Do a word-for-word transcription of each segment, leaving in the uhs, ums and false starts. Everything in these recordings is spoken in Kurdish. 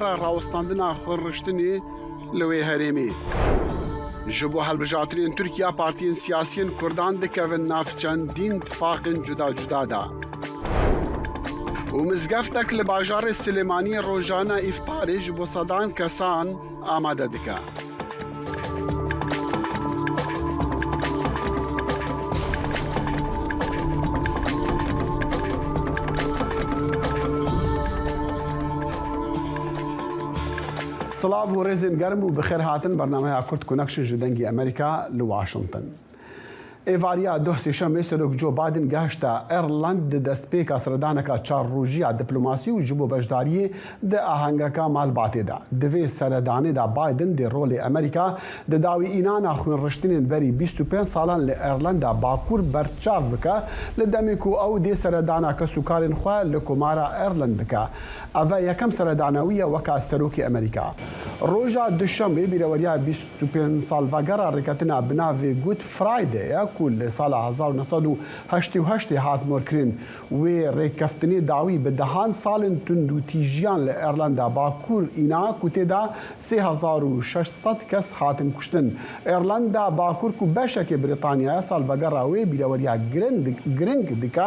rawestandina xwiriştinê li wê herêmê. Ji bo hilbijartinên Tirkiye, partiyên siyasiyên Kurdan dikevin nav çendîn tifaqên cuda cuda de. Û mizgeftek li bajarê Silêmaniyê rojane îftarê ji bo sedan kesan amade dike. Silav û rêzên germ û bi xêr hatin bernameya Kurd Connection ji Dengê Amerîka li Washington. Êvariya doh sêşemê Serok Joe Biden gehişte Ireland di destpêka seredaneka çar rojî ya diplomasî û ji bo beşdariyê di ahengeka malbatê de. Di vê seredanê de Biden dê rolê Amerîka di dawî înana xwînriştinên berî bîst û pênc salan li Irlanda Bakur berçav bike, li demê ku ew dê seredana kesûkarên xwe li Komara Ireland bike. Ev e yekem seredana wî ye weka serokê Amerîka. Roja Duşemê bîreweriya bîst û pênc salvegera rêketina bi navê Good Friday ye ku li sala hezar û neh sed û heştê û heştê hat morkirin. Wê rêkeftinê dawî bi dehan salên tundûtîjiyan li Irlanda Bakur îna ku tê de sê hezar û şeş sed kes hatin kuştin. Irlanda Bakur ku beşekê Brîtanya ye, salvegera wê bîreweriya girin-, giring dike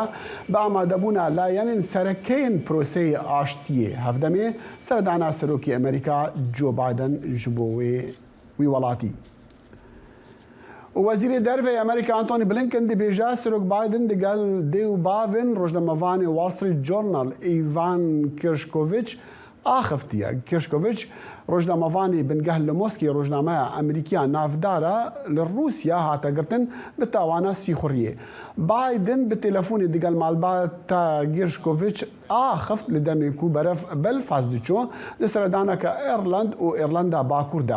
bi amadebûna layenên serekeyên proseyê aştiyê. Hevdemê seredana serokê Amerîka Joe Biden ji bo wê, wî welatî. Û Wezîrê Derve yê Amerîka Antony Blinken dibêje, Serok Biden digel dê û bavên rojnamevanê Wall Street Journal Ivan Gershkovich axiftiye. Gershkovich, rojnamevanê bingeh li Moskê rojnameya Amerîkiya navdar e, li Rûsya hate girtin bi tawana sîxuriyê. Biden bi telefonê digel malbata Gershkovich axift li demê ku berev Belfast diçû, di seredaneke Irland û Irlanda Bakur de.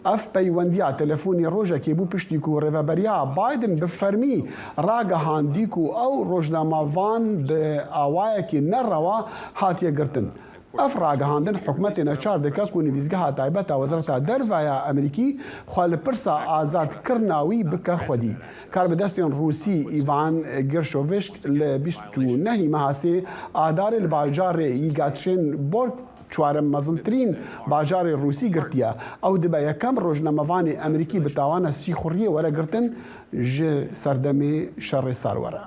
Ev peywendiya telefonî rojekê bû piştî ku rêveberiya Biden bi fermî ragihandî ku ew rojnamevan bi awayekî nerewa hatiye girtin. Ev ragihandin hikûmetê neçar dike ku nivîsgeha taybet a Wezareta Derve ya Amerîkî xwe li pirsa azadkirina wî bike xwedî. Karbidestên Rûsî Îvan Gerşovişk li bîst û nehî meha sê Adarê li bajarê Yekaterinburg çarem mezintirîn bajarê Rûsî girtiye. Ew dibe yekem rojnamevanê Amerîkî bi tawana sîxuriyê were girtin ji serdemê şerê sar were.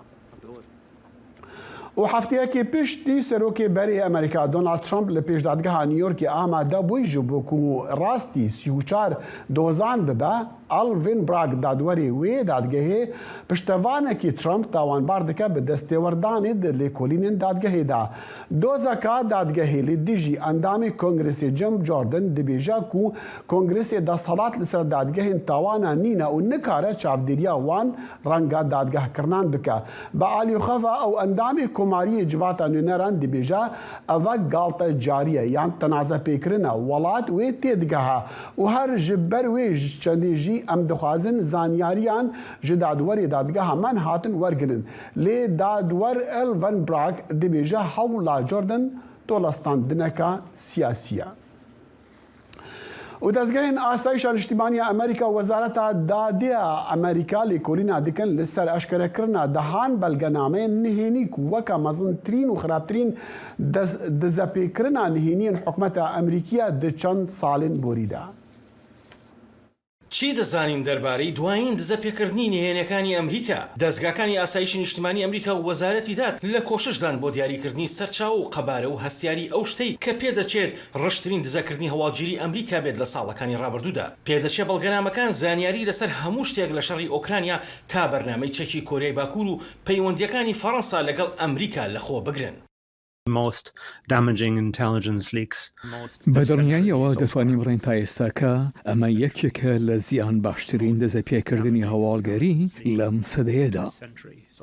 Û hefteyekê piştî serokê berê Amerîka Donald Trump li pêşdadgeha New Yorkê amade bû ji bo ku rastî sî û çar dozan bibe, Alvin Bragg dadwerê wê dadgehê piştevanekî Trump tawanbar dike bi destêwerdanê di lêkolînên dadgehê de. Dozeka dadgehê li dijî endamê Kongresê Jim Jordan dibêje ku Kongresê desthilat li ser dadgehên tawana nîne û nikare çavdêriya wan renga dadgehkirinan bike. Bi alî xwe ve ew endamê Komariyê Civata Nûneran dibêje, ev e galte carî ye yan tenazepêkirina welat wê têdigehe û her ji ber wê ji çendê jî em dixwazin zanyariyan ji dadwerê dadgeha Manhattan wergirin. Lê dadwer Alvin Bragg dibêje hewla Jordan tolestandineka siyasî ye. Û dezgehên asayîşa niştîmanî ya Amerîka û Wezareta Dadê ya Amerîka lêkolîna dikin li ser eşkerekirina dehan belgenameyên nihênî ku weke mezintirîn û xirabtirîn dez-, dizepêkirina nihêniyên hikûmeta Amerîkî ye di çend salên borî de. چی دەزانین دەربارەی دوایین دزەپێکردنی نهێنیەکانی ئەمریکا؟ دەزگاکانی ئاسایشی نیشتیمانی ئەمریکا و وەزارەتی داد لە کۆششدان بۆ دیاریکردنی سەرچاوە و قەبارە و هەستیاری ئەو شتەی کە پێدەچێت ڕشترین دزەکردنی هەواڵگیری ئەمریکا بێت لە ساڵەکانی ڕابردوودا. پێدەچێت بەڵگەنامەکان زانیاری لەسەر هەموو شتێک لە شەڕی ئۆکرانیا تا بەرنامەی چەکی کۆریای باکوور و پەیوەندیەکانی فەڕەنسا لەگەڵ ئەمریکا لەخۆ بگرن. Most damaging intelligence leaks. بە دڵنیاییەوە دەتوانین بڵێن تا ئێستاکە ئەمە یەکێکە لە زیان باشترین دەزەپێکردنی هەواڵگەری لەم سەدەیەدا.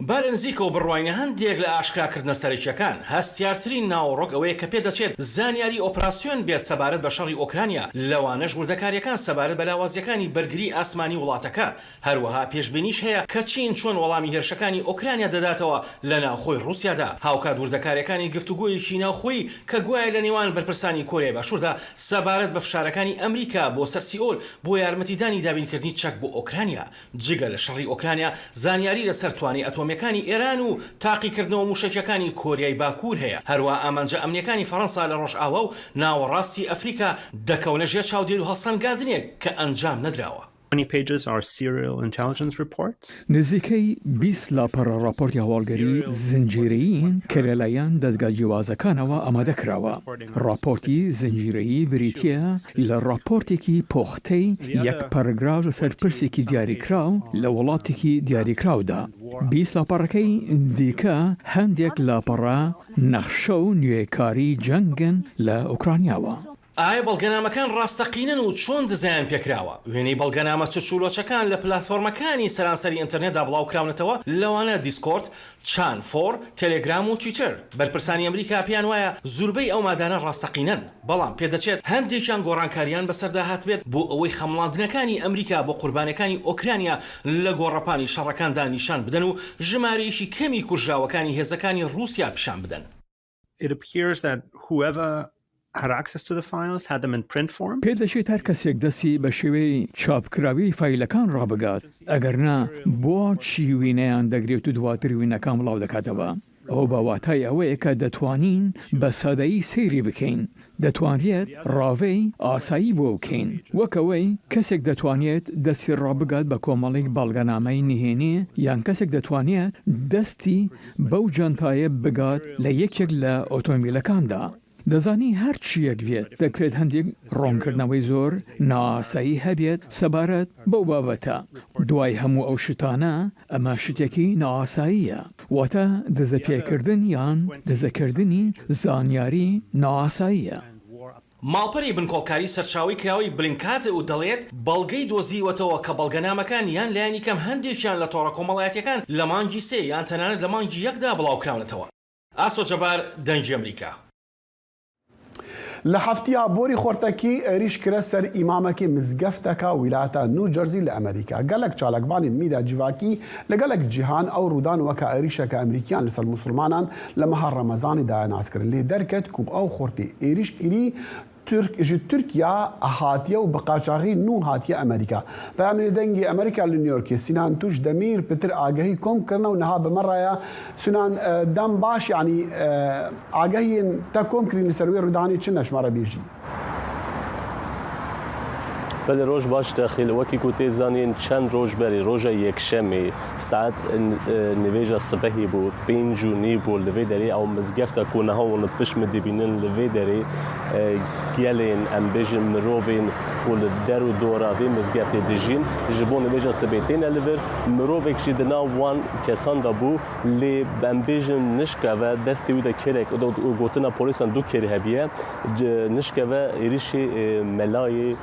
بە نزیکەوە بڕواینە هەندێک لە ئاشکراکردنە سەرەکیەکان، هەستیارترین ناوەڕۆک ئەوەیە کە پێدەچێت زانیاری ئۆپراسیۆن بێت سەبارەت بە شەڕی ئۆکرانیا، لەوانەش وردەکاریەکان سەبارەت بە لاوازیەکانی بەرگری ئاسمانی وڵاتەکە. هەروەها پێشبینیش هەیە کە چین چۆن وەڵامی هێرشەکانی ئۆکرانیا دەداتەوە لە ناوخۆی ڕووسیادا، هاوکات وردەکاریەکانی گفتوگۆیەکی ناوخۆیی کە گوایە لە نێوان بەرپرسانی کۆریای باشووردا سەبارەت بە فشارەکانی ئەمریکا بۆ سەر سیئۆل بۆ یارمەتیدانی دابینکردنی چەک بۆ ئۆکرانیا. جگە لە شەڕی ئۆکرانیا، زانیاری لەسەر توانای ئەتۆمییەکانی ئێران و تاقیکردنەوە مووشەکییەکانی کۆریای باکوور هەیە. هەروەها ئامانجە ئەمنییەکانی فەڕەنسا لە ڕۆژئاوا و ناوەڕاستی ئەفریکا دەکەونە ژێر چاودێری و هەڵسەنگاندنێک کە ئەنجام نەدراوە. Many pages are serial intelligence reports. نزیکەی بیست لاپەڕە ڕاپۆرتی هەواڵگەری زنجیرەیین کە لەلایەن دەزگا جیاوازەکانەوە ئامادە کراوە. ڕاپۆرتی زنجیرەیی بریتییە لە ڕاپۆرتێکی پوختەی یەک پەرەگراف لەسەر پرسێکی دیاریکراو لە وڵاتێکی دیاریکراودا. بیست لاپەڕەکەی دیکە هەندێک لاپەڕە نەخشە و نوێکاری جەنگن لە ئۆکرانیاوە. ئایا بەڵگەنامەکان ڕاستەقینەن و چۆن دزەیان پێکراوە؟ وێنەی بەڵگەنامە چرچ و لۆچەکان لە پلاتفۆرمەکانی سەرانسەری ئینتەرنێتدا بڵاوکراونەتەوە، لەوانە دیسکۆرد، چان فۆر، تێلێگرام و تویتەر. بەرپرسانی ئەمریکا پێیان وایە زوربەی ئەو مادانە ڕاستەقینەن، بەڵام پێدەچێت هەندێکیان گۆڕانکارییان بەسەردا هاتبێت بۆ ئەوەی خەمڵاندنەکانی ئەمریکا بۆ قوربانییەکانی ئۆکرانیا لە گۆڕەپانی شەڕەکاندا نیشان بدەن و ژمارەیەکی کەمی کوژراوەکانی هێزەکانی ڕووسیا پیشان بدەن. It appears that whoever had access to the files had them in print form. پێدەچێت هەر کەسێک دەستی بە شێوەی چاپکراوی فایلەکان ڕابگات، ئەگەرنا بۆ چی وینەیان دەگرێت و دواتر وینەکان بڵاو دەکاتەوە؟ ئەوە بە واتای ئەوەیە کە دەتوانین بە سادەیی سەیری بکەین. دەتوانرێت ڕاڤەی ئاسایی بۆ بکەین، وەک ئەوەی کەسێک دەتوانێت دەستی ڕابگات بە کۆمەڵێک بەڵگەنامەی نهێنی، یان کەسێک دەتوانێت دەستی بەو جانتایە بگات لە یەکێک لە ئۆتۆمبیلەکاندا. دەزانی هەر چییەک بێت، دەکرێت هەندێک ڕوونکردنەوەی زۆر نائاسایی هەبێت سەبارەت بەو بابەتە. دوای هەموو ئەو شتانە، ئەمە شتێکی نائاساییە، واتە دزەپێکردن یان دزەکردنی زانیاری نائاساییە. ماڵپەری بنکۆڵکاری سەرچاوەی کراوەی بلینکات و دەڵێت بەڵگەی دۆزیوەتەوە کە بەڵگەنامەکان یان لایەنی کەم هەندێکیان لە تۆڕە کۆمەڵایەتییەکان لە مانگی سێ یان تەنانەت لە مانگی یەکدا بڵاوکراونەتەوە. ئاسۆ جەبار، دەنگی ئەمریکا. لە هەفتەیە بۆری خۆرتەکی ئێریش کرە سەر ئیمامەکی مزگەفتەکە ویلایەتە نیو جەرزی لە ئەمریکا. گەلەک چالاکڤانین میدیا جیڤاکی لە گەلەک جیهان ئەو ڕوودان وەکە ئێریشەکە ئەمریکیان لەسەر موسڵمانان لە مەها ڕەمەزانی دایە ناسکردن. لێ دەرکەت کو ئەو خۆرتی ئێریش کری تورک، ji Tirkiye hatiye û bi qaçaxî nû hatiye Amerîka. Peyamnêrê Dengê Amerîka li New Yorkê Sînan Tûş Demîr pitir agehî kom kirine û niha bi me re ye. Sînan, e, dem baş, yanî, e, agehiyên te kom kirîn li ser wê rûdanê çi ne ji me re bêjî? Belê, roj baş Texîl. Wekî ku tê zanîn, çend roj berê, roja Yekşemê, saet, e, nivêja sibehê bû, pênc û nîv bû, li vê derê ew mizgefta ku niha hûn li pişt min dibînin, li vê derê, e, gelên, em bêjin, mirovên ku li der û dora vê mizgeftê dijîn, ji bo nivêja sibê têne li vir, mirovek jî di nav wan kesan de bû, lê em bêjin nişkeve destê wî de kêrek, gotina polîsan du kêrî hebiye, nişkeve êrişê, e, melayê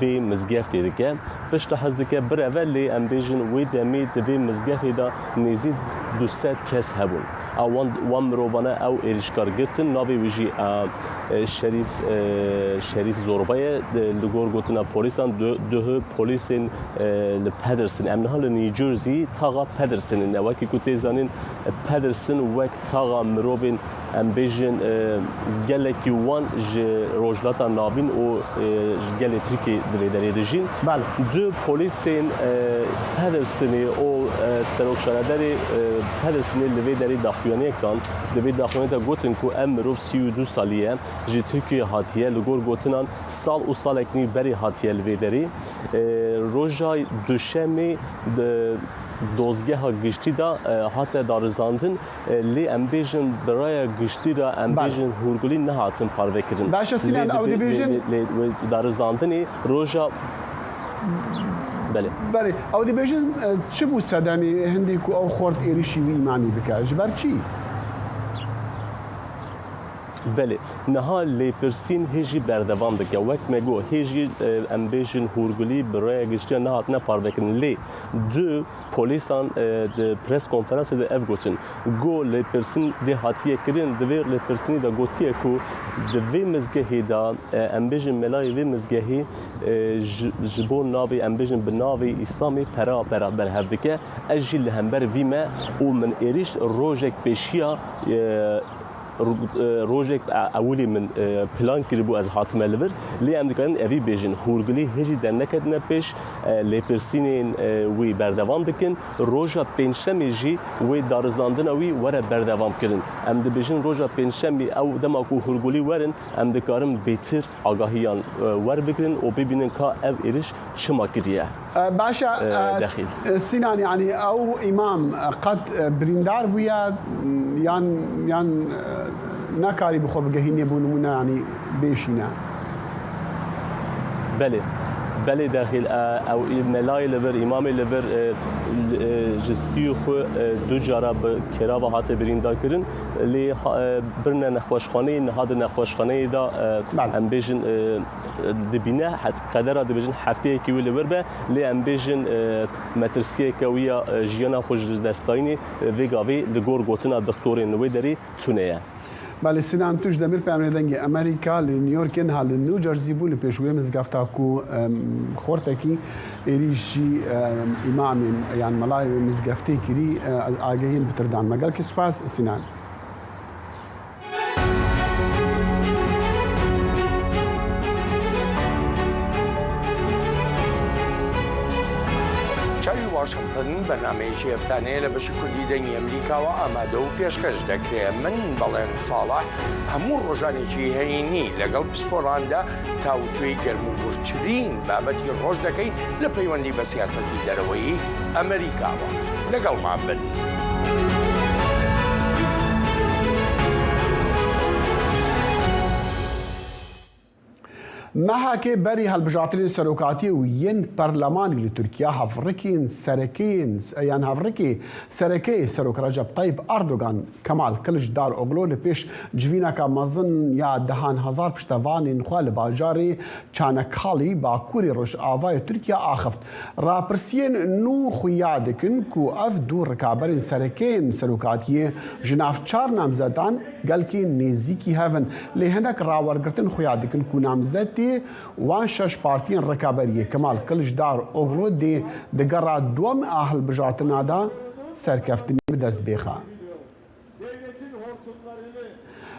vê mizgeftê dike. Piştre hez dike bireve, lê em bêjin wê demê di vê mizgeftê de nêzî du sed kes hebûn. A wan, wan mirovane ew êrîşkar girtin, navê wî jî, e, e, Şerîf, e, Şerîf Zorba ye. Li gor gotina polîsan du-, duhê polîsên, e, li Patterson. Em niha li New Jersey, taxa Patterson in. Wekî ku tê zanîn, Patterson wek taxa mirovên, em bêjin, e, gelekî wan ji Rojhilata Navîn û, e, ji gelê Tirkiyê di vê derê dijîn. Belê. Du polîsên, e, Pattersonê û, e, serokşaredarê, e, Pattersonê li vê derê daxuyaniyek dan. Di vê daxuyaniyê de gotin ku ev mirov sî û du salî ye, ji Tirkiyeyê hatiye, li gor gotinan sal û salek nîv berê hatiye li vê derê. E, roja Duşemê di dozgeha giştî de, e, hate darizandin. E, lê em bêjin bi raya giştî re em Belê. bêjin hûrgulî nehatin parvekirin. Baş e, Sînan, Lê ew di vê, dibêjin lê, lê, lê darizandinê roja, belê. Belê, ew dibêjin, e, çi bû sedemê hindî ku ew xort êrişî wî îmamî bike? Ji ber çi? Belê, niha lêpirsîn hê jî berdewam dike. Wek me got, hê jî, e, em bêjin hûrgulî bi raya giştî re nehatine parvekirin. Lê du polîsan, e, di pres konferansê de ev gotin. Got, lêpirsîn dê hatiye kirin, di vê lêpirsînê de gotiye ku di vê mizgehê de, e, em bêjin melayê vê mizgehê, e, ji, ji bo navê, em bêjin bi navê Îslamê pera, pera berhev dike. Ez jî li hember vî me û min êrîş rojek pêşiya, e, Ro-, e, rojek e-, ewilî min, e, plan kiribû ez hatime li vir, lê em dikarin evî bêjin. Hûrgulî hêjî derneketine pêş, e, lêpirsînên, e, wî berdewam dikin. Roja pêncşemê jî wê darizandina wî were berdewam kirin. Em dibêjin roja pêncşemê ew dema ku hûrgulî werin, em dikarin bêtir agahiyan, e, werbigirin û bibînin ka ev êriş çima kiriye. E, baş e, e, e, Dexîl. S-, e, Sinan, yanî ew îmam, e, qet, e, birîndar bûye, yan, yan, e, nekarî bi xwe bigehînê bo nimûne, yanî bêşîne? Belê. Belê Dexîl, e, ew î-, melayê li vir, îmamê li vir, e, l-, e, ji stûyê xwe, e, du cara bi kerava hate birîndarkirin. Lê ha-, e, birine nexweşxaneyê, niha di nexweşxaneyê de, e, Belê. em bêjin, e, dibîne, het-, qedera dibêjin hefteyekî wî li vir be, lê em bêjin, e, metirsiyeke wî ya, e, jiyana xwe ji dest dayînê, e, vê gavê li gor gotina dixtorên li wê derê tune ye. Belê, Sinan Tûj Demîr, peyamnêrê Dengê Amerîka li New Yorkê, niha li New Jersey bû, li pêş wê mizgefta ku, em, xortekî êrîş jî, em, îmamên yan melayê wê mizgeftê kirî, e, agehiyên pitir dan me. Gelkî spas, Sinan. Çavi Washington, bernameyekî eftaneyê li beşî kurdî Dengê Amerîka we amade û pêşkêş dekirê. Min Belên Saleh hemû rojanekî heyînî legal pisporan de tawtwê germûgurtirîn babetî roj dekeyn li peywendî be siyasetî dereweyî Amerîka we. Legal me bin. Mehekê berî hilbijartinên serokatiyê û yên perlemanî li Tirkiye, hevrikên serekeyên, yan hevrikê serekeyê Serok Recep Tayyip Erdogan, Kemal Kiliçdaroglu, li pêş civîneka mezin ya dehan hezar piştevanên xwe li bajarê Çanakkale, bakurê rojavayê Tirkiye axift. Rapirsiyên nû xuya dikin ku ev du rikaberên serekeyên serokatiyê ji nav çar namzedan gelkî nêzîkî hev in. Lê hinek rawergirtin xuya dikin ku namzetê wan şeş partiyên rikaberiyê Kemal Kiliçdaroglu dê di gera duwem a hilbijartina de serkeftinê bi dest bêxe.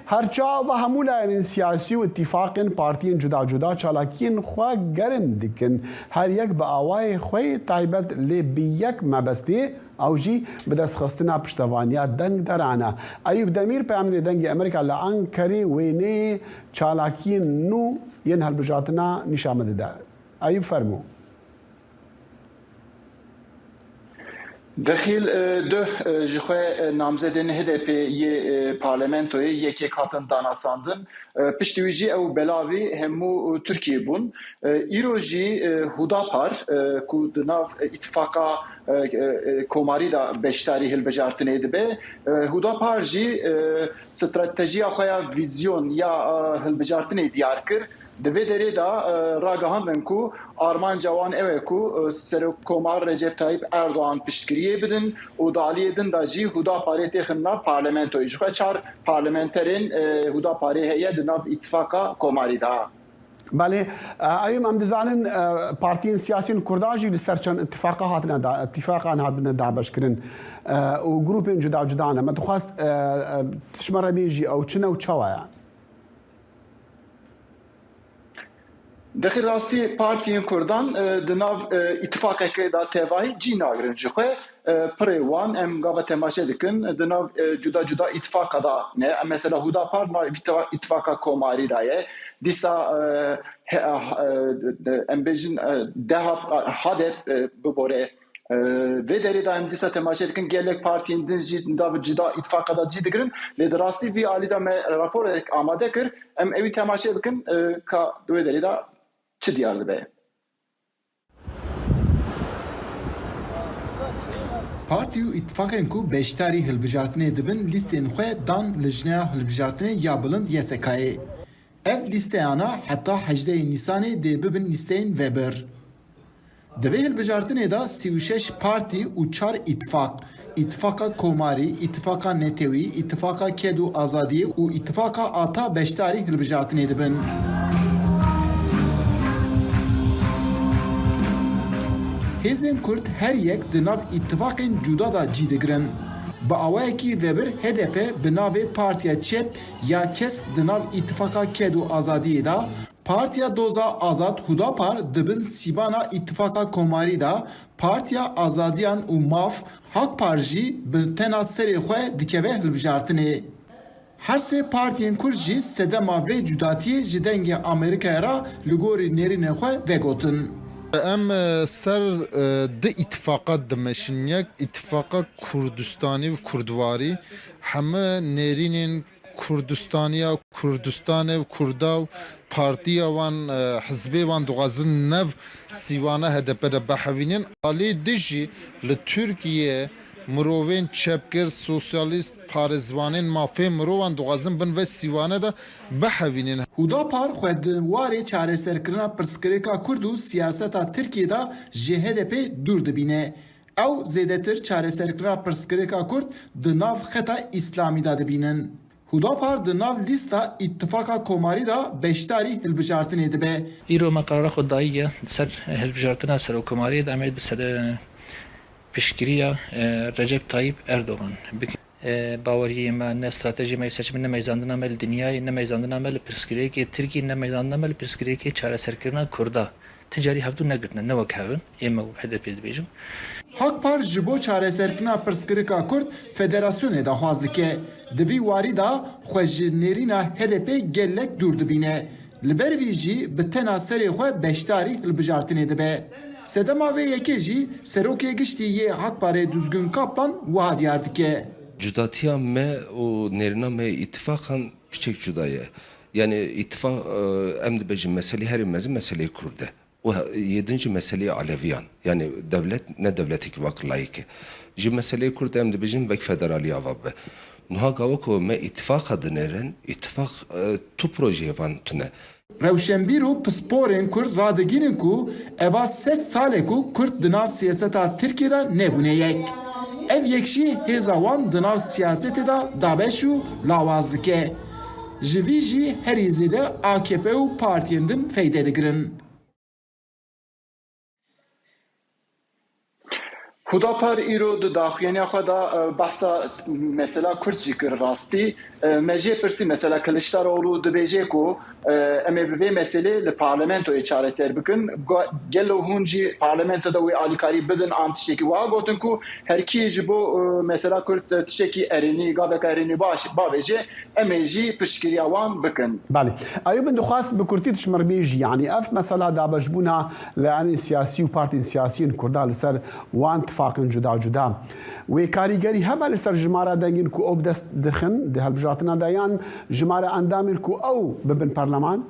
Her çawa hemû layerên siyasî û îtîfaqên partiyên cuda cuda çalakiyên xwe germ dikin. Her yek bi awayê xwe yê taybet, lê bi yek mebestê, ew jî bi destxistina piştevaniya dengdaran e. Eyûb Demîr, peyamnêrê Dengê Amerîka li Ankarê, wêneyê çalakiyên nû yên hilbijartina nîşan me dide. Eyûb, fermû. Dexîl, e, duh, e, ji xwe, e, namzedên H D P yê, e, parlamentoyê yekek hatin danasandin. E, piştî wî jî ew belavî hemû, e, Tirkiyê bûn. E, îro jî, e, Hudapar, e, ku di nav, e, îtifaqa, e, e, e, komarî de beşdarî hilbijartinê dibe, e, Hudapar jî, e, stratejiya xwe ya vîzyon ya, e, hilbijartinê diyar kir. Di vê derê de, e, ragihandin ku armanca wan ew e ku, e, Serokkomar Recep Tayyip Erdogan piştgiriyê bidin û di aliyê din de jî Hudaparê têxin nav parlamentoyê. Ji xwe çar parlamenterên, e, Hudaparê heye di nav îtifaqa komarî de. Belê, e, Eyûm, em dizanin, e, partiyên siyasiyên Kurdan jî li ser çend îtifaqa hatine da-, îtifaqan hatine dabeşkirin, e, û grûpên cuda cuda ne. Me dixwest, e, e, tu ji me re bêjî ew çi ne û çawa ye? Dexî rastî partiyên Kurdan, e, di nav, e, îtifaqeke de tevahî cî nagirin ji xwe. E, pirê wan em gava temaşe dikin, di nav, e, cuda cuda îtifaqa de ne. Em mesela Hudapar nav îtifa-, îtifaqa komarî de ye. Dîsa, e, he-, e, em bêjin, e, deha, e, hadep, e, bibore. E, vê derê de em dîsa temaşe dikin, gelek partiyên din jî di nav cuda îtifaqa de cî digirin. Lê di rastî vî alî de me raporek amade kir. Em ewî temaşe bikin, e, ka di wê derê de çi diyar dibe. Partî û îtifaqên ku beşdarî hilbijartinê dibin, lîstên xwe dan Lijneya Hilbijartinê ya Bilind, Y S K'ê. Ev lîsteyana heta hejdehê Nîsanê dê bibin lîsteyên vebir. Di vê hilbijartinê de sî û şeş partî û çar îtifaq, Îtifaqa Komarî, Îtifaqa Netewî, Îtifaqa Ked û Azadiyê û Îtifaqa Ata beşdarî hilbijartinê dibin. Hêzên Kurd her yek di nav îtifaqên cuda de cî digirin. Bi awayekî vebir H D P bi navê Partiya Çep ya Kesk di nav Îtifaqa Ked û Azadiyê de, Partiya Doza Azad Hudapar di bin sîvana Îtifaqa Komarî de, Partiya Azadiyan û Maf, Hakpar jî bi tena serê xwe dikeve hilbijartinê. Her sê partiyên Kurd jî sedema vê cudatiyê ji Dengê Amerîkayê re li gorî nêrînên xwe vegotin. Em, e, ser, e, du îtifaqa dimeşin. Yek îtifaqa Kurdistanî û Kurdwarî, heme nêrînên Kurdistaniya, Kurdistanê û Kurda û partiya wan, e, hizbê wan dixwazin nav sîvana H D P de bihevînin. Alî din jî li Tirkiye mirovên çepgir, sosyalîst, parêzvanên mafê mirovan dixwazin bin vê sîvane de bihevînin. Hudapar xwe di warê çareserkirina pirsgirêka Kurd û siyaseta Tirkiyê de ji H D P dûr dibîne. Ew zêdetir çareserkirina pirsgirêka Kurd di nav xeta Îslamî de dibînin. Hudapar di nav lîsta Îtifaqa Komarî de beşdarî hilbijartinê dibe. Îro me qerara xwe dayiye di ser hilbijartina Serokkomariyê de em ê bi sede piştgiriya, e, Recep Tayyip Erdogan bikin. E, baweriyê me, ne stratejiyê me yê seçimê, ne meyzandina me li dinyayê, ne meyzandina me li pirsgirêkê Tirkî, ne meyzandina me li pirsgirêkê çareserkirina Kurda. Ti carî hevdu negirtine, ne wek hev in, ê me û H D P dibêjim. Hakpar ji bo çareserkirina pirsgirêka Kurd federasyonê daxwaz dike. Di vî warî de xwe ji nêrîna H D P gelek dûr dibîne. Li ber vî jî bi tena serê xwe beşdarî hilbijartinê dibe. Sedema vê yekê jî Serokê Giştî yê Hakparê Duzgun Kaplan wiha diyar dike. Cudatiya me û nêrîna me yê îtifaqan piçek cuda ye. Yani îtifaq, e, em dibêjin meselê herî mezin meseleyê Kurd e. Û he-, yê din jî meseleyê Aleviyan. Yani dewlet ne dewletekî wek layîk e. Ji meseleyê Kurd em dibêjin wek federalî ava bibe. Niha gava ku me îtifaqa dinêrin, îtifaq, e, tu projeyê van tune. Rewşenbîr û pisporên Kurd radigihînin ku eva sed sal e ku Kurd di nav siyaseta Tirkiyê de nebûne yek. Ev yek jî hêza wan di nav siyasetê de dabeş û lawaz dike. Ji vî jî herî zêde A K P û partiyên din feyde digirin. Hudapar îro di daxuyaniya xwe de, e, behsa mesela Kurd jî kir rastî. E, me jê pirsî mesela Kiliçdaroglu dibêje ku, e, em ê bi vê meselê li parlamentoyê çareser bikin. Ga-, gelo hûn jî parlamento de wê alîkarî bidin an tiştekî wiha gotin ku her kî ji bo, e, mesela Kurd, e, tiştekî erênî, gaveka erênî baş, bavêje, em ê jî piştgiriya wan bikin. Belê. Eyûb, min dixwest bi kurtî tu ji min re bêjî, yanî ev mesela dabeşbûna layanên siyasî û partên siyasî yên Kurda li ser wan tifaqên cuda cuda wê karîgerî hebe li ser jimara dengên ku ew bi dest dixin di hilbijartina de yan jimara endamên ku ew bibin parleman?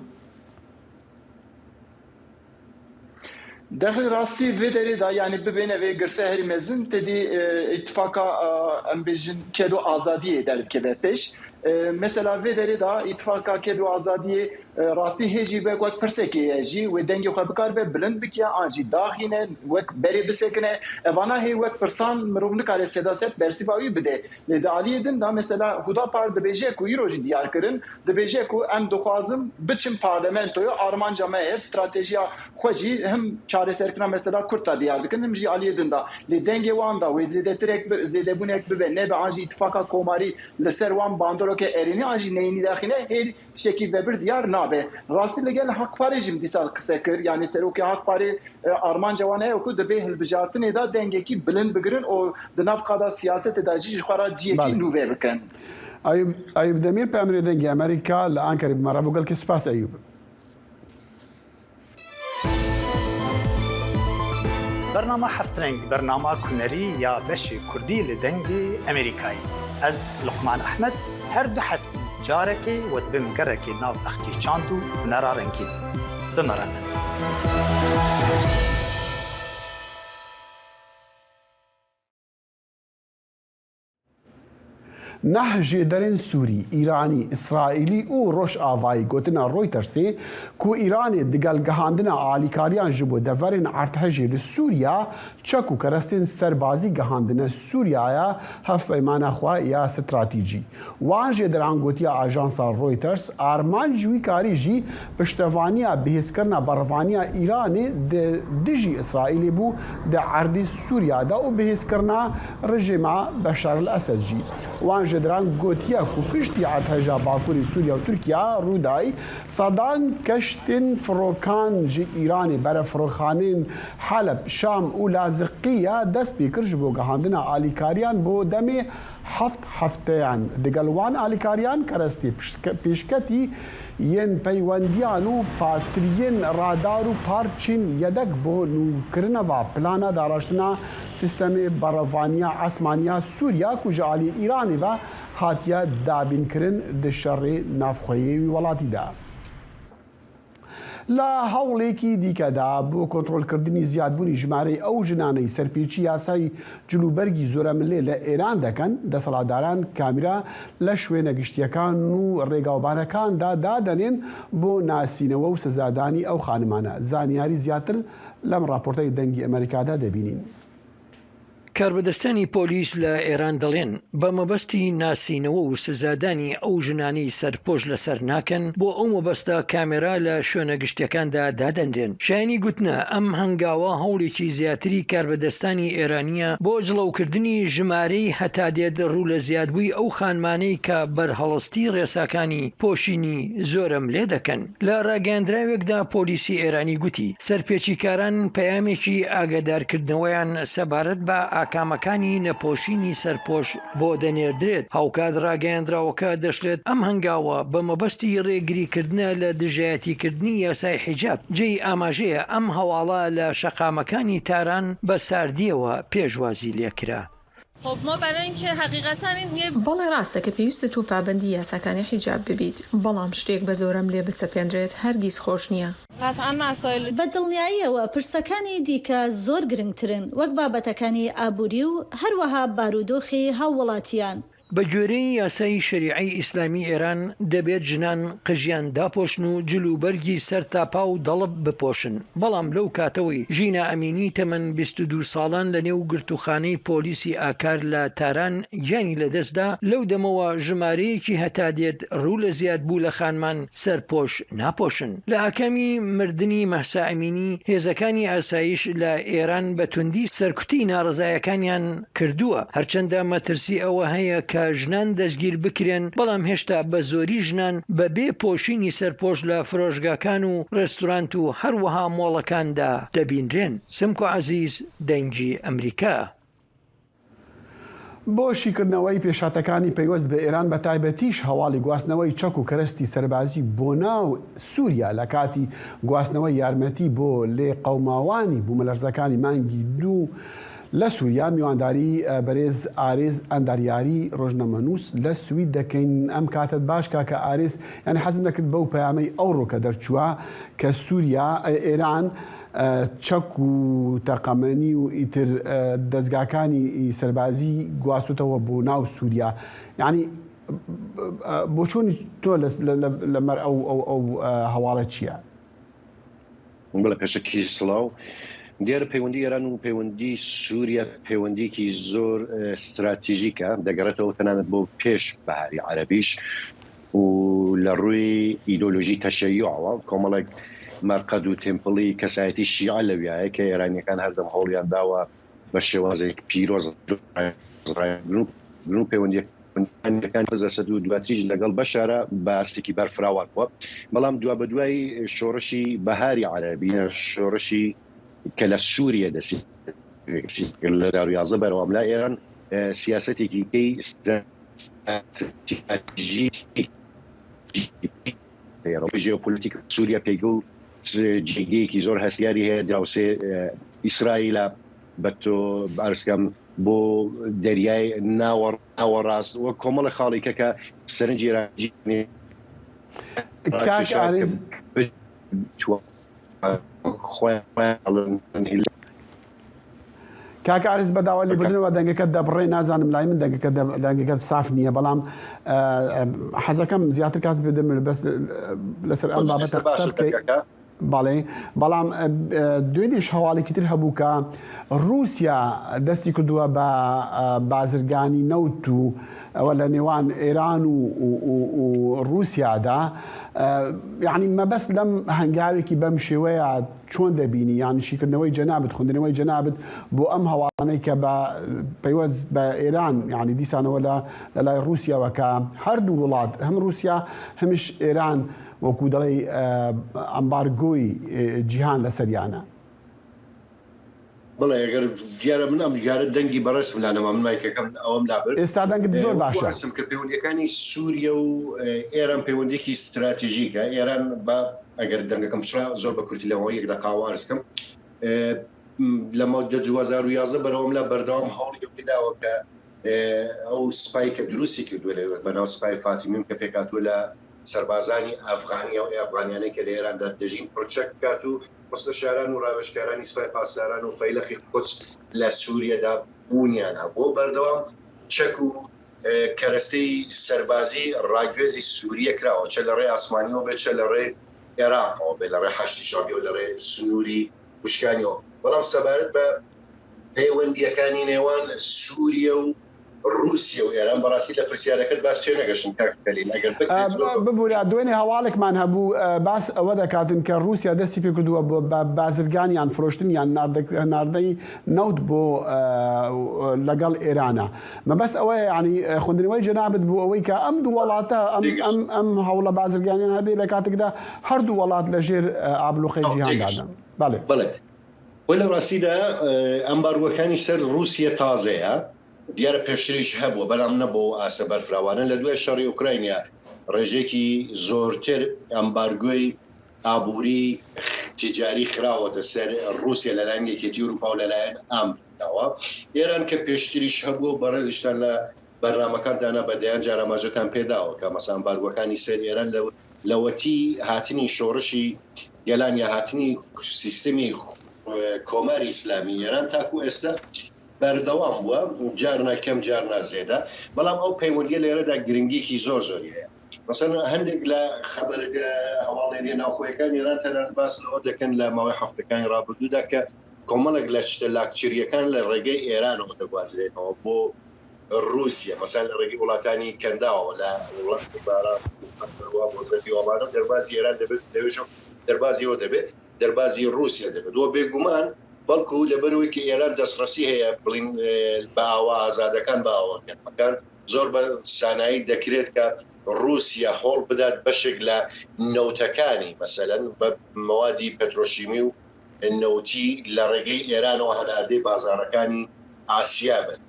Dexî rastî vê derê de, yanî bibêne vê girse herî mezin, tedî, e, îtifaka, e, em bêjin ked û azadiyê derdikeve pêş. E, mesela vê derê de îtifaka ked û azadiyê, e, rastî hê jî wek, wek pirsekê ye jî, wê dengê xwe bikaribe bilind bikiye, an jî daxîne, wek berê bisekine. Evana hê wek pirsan mirov nikare seda sed bersiva wî bide. Lê di aliyê din de mesela Hudapar dibêje ku îro jî diyar kirin, dibêje ku em dixwazin biçin parlamentoya, armanca me heye, stratejiya xwe jî him çareserkirina mesela Kurd de diyar dikin, him jî aliyê din de. Lê dengê wan de wê zêdetirek bi, zêdebûnek bibe, nebe an jî îtifaka komarî li ser wan bandoreke erênî an jî neyînî daxîne, hê tiştekî vebir diyar nabe. Rastî li gel Hakparê jî min dîsa qise kir, yanî serokê Hakparê, e, armanca wan heye ku di vê hilbijartinê de dengekî bilind bigirin û di nav qada siyasetê de jî ji xwe re ciyekî Belê. nû vê bikin. Eyûb, Eyûb Demîr, peyamnêrê Dengê Amerîka li Ankarê bi me re bû. Gelkî spas Eyûb. Bernama Heftreng, bernama kunerî ya beşê kurdî li Dengê Amerîkayê. Ez Luqman Ehmed, her du heftî carekê we dibim gerekê nav bexçê çand û hunera rengîn. Bi me re ne. Neh jêderên Sûrî, Îranî, Îsraîlî û Rojavayî gotina Reutersê ku Îranê digel gihandina alîkariyan ji bo deverên erdhejê li Sûriya çek û kerestên serbazî gihandine Sûriyaya hevpeymana xwe ya stratejî. Wan jêderan gotiye ajansa Reuters, armanc wî karî jî piştevaniya bihêzkirina berevaniya Îranê di dijî Îsraîlê bû di erdê Sûriya de û bihêzkirina rejîma Beşar el Esed jî. Wan jêderan gotiye ku piştî erdheja Bakurê Sûriya û Tirkiya rû day, sedan keştên firokan ji Îranê, berefirxanên Heleb, Şam û Laziqiya dest pê kir ji bo gihandina alîkariyan bo demê heft hefteyan. Digel wan alîkariyan kerestê pişke-, pêşketî yên peywendiyan û patiriyên radar û parçên yedek bo nûkirina va plana daraştina sîstemê berevaniya esmaniya Sûriya ku ji alî Îranê ve hatiye dabînkirin di şerê navxweyê wî welatî de. Li hewlêkî dîke de bo kontrolkirdinî ziyadbûnî jimareyê ew jinaneyî serpêçî yasayî cilûbergî zoremilê li Êran dekin, desthilatdaran kamîra leş wêne giştiyekan û rêgawbanekan de dadenên bo nasînewe û sizadanî ew xanimane. Zaniyarî ziyadtir lem raporteyê Dengî Amerîka de debînîn. کاربەدەستانی پۆلیس لە ئێران دەڵێن بە مەبەستی ناسینەوە و سزادانی ئەو ژنانەی سەرپۆش لەسەر ناکەن، بۆ ئەو مەبەستە کامێرا لە شوێنە گشتیەکاندا دادەنرێن. شایانی گوتنە ئەم هەنگاوە هەوڵێکی زیاتری کاربەدەستانی ئێرانیە بۆ جڵەوکردنی ژمارەی هەتا دێت ڕوو لە زیادبووی ئەو خانمانەی کە بەرهەڵستی ڕێساکانی پۆشینی زۆرەملێ دەکەن. لە ڕاگەیاندراوێکدا پۆلیسی ئێرانی گوتی، سەرپێچیکاران پەیامێکی ئاگادارکردنەوەیان سەبارەت بە ئاکامەکانی نەپۆشینی سەرپۆش بۆ دەنێردرێت. هاوکات ڕاگەیاندراوەکە دەشڵێت، ئەم هەنگاوە بە مەبەستی ڕێگریکردنە لە دژایەتیکردنی یاسای حیجاب. جێی ئاماژەیە ئەم هەواڵە لە شەقامەکانی تاران بە ساردیەوە پێشوازی لێکرا. خب ما برای اینکه حقیقتاً این یه بەڵێ، ڕاستە کە پێویستە تۆ پابەندی یاساکانی حیجاب ببیت، بەڵام شتێک بە زۆرەملێ بسەپێنرێت هەرگیز خۆش نییە. قطعاً مسائل بە دڵنیاییەوە پرسەکانی دیکە زۆر گرنگترن، وەک بابەتەکانی ئابووری و هەروەها بارودۆخی هاووڵاتیان. بە گوێرەی یاسای شەریعەی ئیسلامی ئێران، دەبێت ژنان قژیان داپۆشن و جل و بەرگی سەر تاپا و دەڵب بپۆشن. بەڵام لەو کاتەوەی ژینا ئەمینی تەمەن بیست و دوو ساڵان لە نێو گرتوخانەی پۆلیسی ئاکار لە تاران گیانی لەدەستدا، لەو دەمەوە ژمارەیەکی هەتا دێت ڕوو لە زیادبوو لە خانمان سەرپۆش ناپۆشن. لە ئاکامی مردنی مەهسا ئەمینی، هێزەکانی ئاسایش لە ئێران بە توندی سەرکوتی ناڕەزایەکانیان کردووە، هەرچەندە مەترسی ئەوە هەیە کە ژنان دەستگیر بکرێن، بەڵام هێشتا بە زۆری ژنان بە بێ پۆشینی سەرپۆش لە فرۆشگاکان و ڕێستورانت و هەروەها مۆڵەکاندا دەبینرێن. سمکۆ عەزیز، دەنگی ئەمریکا. بۆ شیکردنەوەی پێشهاتەکانی پەیوەست بە ئێران، بە تایبەتیش هەواڵی گواستنەوەی چەک و کەرەستی سەربازی بۆ ناو سووریا لە کاتی گواستنەوەی یارمەتی بۆ لێ قەوماوانی بوومەلەرزەکانی مانگی دوو لە سووریا، میوانداری، ئە، بەرێز ئارێز ئەنداریاری، ڕۆژنامەنووس لە سوید دەکەین. ئەم کاتت باش، کاکە ئارێز، یعنی حەزم دەکرد بەو پەیامەی ئەوڕۆ کە دەرچووە کە سووریا، ئە، ئێران، ئە، چەک و تەقەمەنی و ئیتر، ئە، دەستگاکانی سەربازی گواستوتەوە بۆ ناو سووریا. یعنی، ئە، بۆچوونی تۆ لە، لە، لە، لەمەر ئەو، ئەو، ئەو، ئە، هەواڵە چییە؟ بڵێ، پێشەکی سڵاو. دیارە پەیوەندی ئێران و پەیوەندی سووریا پەیوەندیەکی زۆر، ئە، استراتیژیکە، دەگەڕێتەوە تەنانەت بۆ پێش بەهاری عەرەبیش و لە ڕووی ئیدۆلۆژی تەشەیوعەوە کۆمەڵێک مەرقەد و تێمپڵی کەسایەتی شیعە لەویایە کە ئێرانیەکان هەردەم هەوڵیان داوە بە شێوازێک پیرۆز گرنگ و پەیوەندیەکان بزەسەد و دواتریش لەگەڵ بەشارە بە ئاستێکی بەرفراوان بووە. بەڵام دوا بە دوای شۆڕشی بەهاری عەرەبی، شۆڕشی کە لە سووریە دەسی لە هەزار و یازدە بەرەوە ئەملا ئێران، ئە، سیاسەتێکی کەی استراتیژی ژێوپۆلیتیک سووریا پێگە و جێگەیەکی زۆر هەستیاری هەیە، دراوسێ، ئە، ئیسرائیلە بە تۆ بارسکەم بۆ دەریای ناوە-، ناوەڕاست و کۆمەڵە خاڵێکە کە سەرنجی ڕاجی کاک ئارێز. خۆیان کاک ئاریس، بە داوا لێبوردنەوە دەنگەکەت دەبڕێ، نازانم لای من دەنگەکەت دە-، دەنگەکەت ساف نییە، بەڵام، ئە، ئە، حەزەکەم زیاتر کات بدەم، بەس، لە، لەسەر ئەم بابەتە قسە بکەیت. بەڵێ، بەڵام، ئە، ئە، دوێنێش هەواڵێکی تر هەبوو کە رووسیا دەستی کردووە بە، ئە، بازرگانی نەوت و ئەوە لە نێوان ئێران و، و، و، و رووسیادا. ئە، یعنی مەبەست لەم هەنگاوێکی بەم شێوەیە چۆن دەبینی؟ یان شیکردنەوەی جەنابت، خوندنەوەی جەنابت بۆ ئەم هەواڵانەی کە بە پەیوەست بە ئێران، یعنی دیسانەوە لە، لە لای رووسیاوە کە هەردوو وڵات، هەم رووسیا، هەمیش ئێران، وەکو دەڵێ، ئە، ئەمبارگۆی، ئێ، جیهان لەسەریانە. بڵێ، ئەگەر دیارە من ئەم جارە دەنگی بەڕێزم لا نەما، من مایکەکەم ئەوەم لابرد. ئێستا دەنگت زۆر باشە. وەکو ئاسم کە پەیوەندیەکانی سووریە و، ئێ، ئێران پەیوەندیەکی استراتیژیکە. ئێران بە، ئەگەر دەنگەکەم پچڕا، زۆر بە کورتی لەمەوە یەک دەقاوە عرض کەم. ئێ، م، لە مادە دوو هەزار و یازدە بەرەوەم لا بەردەوام هەوڵی ئەوەی داوە کە، ئێ، ئەو سپای کە دروستی کردووە لە بەناو سپای فاتیمی کە پێکاتووە لە سەربازانی ئەفغانی و ئەفغانیانەی کە لە ئێراندا دەژین پڕچەک بکات و مستەشاران و ڕاوێژکارانی سپای پاسداران و فەیلەقی قودس لە سووریەدا بوونیانە بۆ بەردەوام چەک و، ئێ، کەرەسەی سەربازی ڕاگوێزی سووریە کراوە، چە لە ڕێ ئاسمانیەوە بێت، چە لە ڕێ عێراقەوە بێت، لە ڕێ حەشدی شەعبی و لە ڕێ سنووری وشکانیەوە. بەڵام سەبارەت بە پەیوەندیەکانی نێوان سووریە و رووسیە و ئێران، بەڕاستی لە پرسیارەکەت باس چێ نەگەشتم، کاک خەلیل، ئەگەر بکرێت، ئە، زۆر ب-، ببوورە، دوێنێ هەواڵێکمان هەبوو، ئە، باس ئەوە دەکاتن کە رووسیا دەستی پێ کردووە بۆ بە-، بازرگان یان فرۆشتن یان ناردە-، ناردەی نەوت بۆ، ئە، لەگەڵ ئێرانە. مەبەست ئەوەیە، یعنی، ئە، خوندنەوەی جەنابت بۆ ئەوەی کە ئەم دوو وڵاتە، ئەم، ئەم، ئەم هەوڵە بازرگانیان هەبێ لە کاتێکدا هەردوو وڵات لە ژێر، ئە، ئابلوقەی جیهاندادن. بەڵێ. بەڵێ. وە لە ڕاستیدا، ئە، ئەمبارگۆکانی سەر رووسیە تازەیە. دیارە پێشتریش هەبووە، بەڵام نەبوو ئاسە بەرفراوانە. لە دوای شەڕی ئۆکراینیا ڕێژێکی زۆرتر ئەمبارگۆی ئابووری تیجاری خراوەتە سەر رووسیا لەلایەن یەکێتی ئەوروپا و لەلایەن ئەمریکاوە. ئێران کە پێشتریش هەبووە، بەڕێزیشتان لە بەرنامەکان دانا بە دەیان جار ئاماژەتان پێداوە کە مەسەن ئەمبارگۆکانی سەر ئێران لە، لەوەتی هاتنی شۆڕشی گەلان یا هاتنی سیستمی، ئە، کۆماری ئیسلامی ئێران تاکو ئێستا بەردەوام بووە، جارنا کەم، جارنا زێدە. بەڵام ئەو پەیوەندیە لە ئێرەدا گرنگیەکی زۆر زۆری هەیە. مەسەن هەندێک لە خەبەرگە هەواڵێنیە ناوخۆیەکان ئێران تەنانەت باس لەوە دەکەن لە ماوەی هەفتەکانی ڕابردوودا کە کۆمەڵێک لە شتە لاکچریەکان لە ڕێگەی ئێرانەوە دەگوازرێنەوە بۆ رووسیە. مەسەن لە ڕێگەی وڵاتانی کەنداوە، لە وڵات باران، بۆ زەوی وڵاتە دەربازی ئێران دەبێت، دەوێشم دەربازی ئەوە دەبێت، دەربازی رووسیا دەبێت. وە بێگومان، بەڵکو لەبەرەوەی کە ئێران دەستڕەسی هەیە، بڵین، ئێ، بە ئاوا ئازادەکان، بە ئاوا گەرمەکان، زۆر بە سانایی دەکرێت کە رووسیا هەوڵ بدات بەشێک لە نەوتەکانی، مەسەلەن، بە مەوادی پەترۆشیمی و نەوتی لە ڕێگەی ئێرانەوە هەناردەی بازارەکانی ئاسیا بن.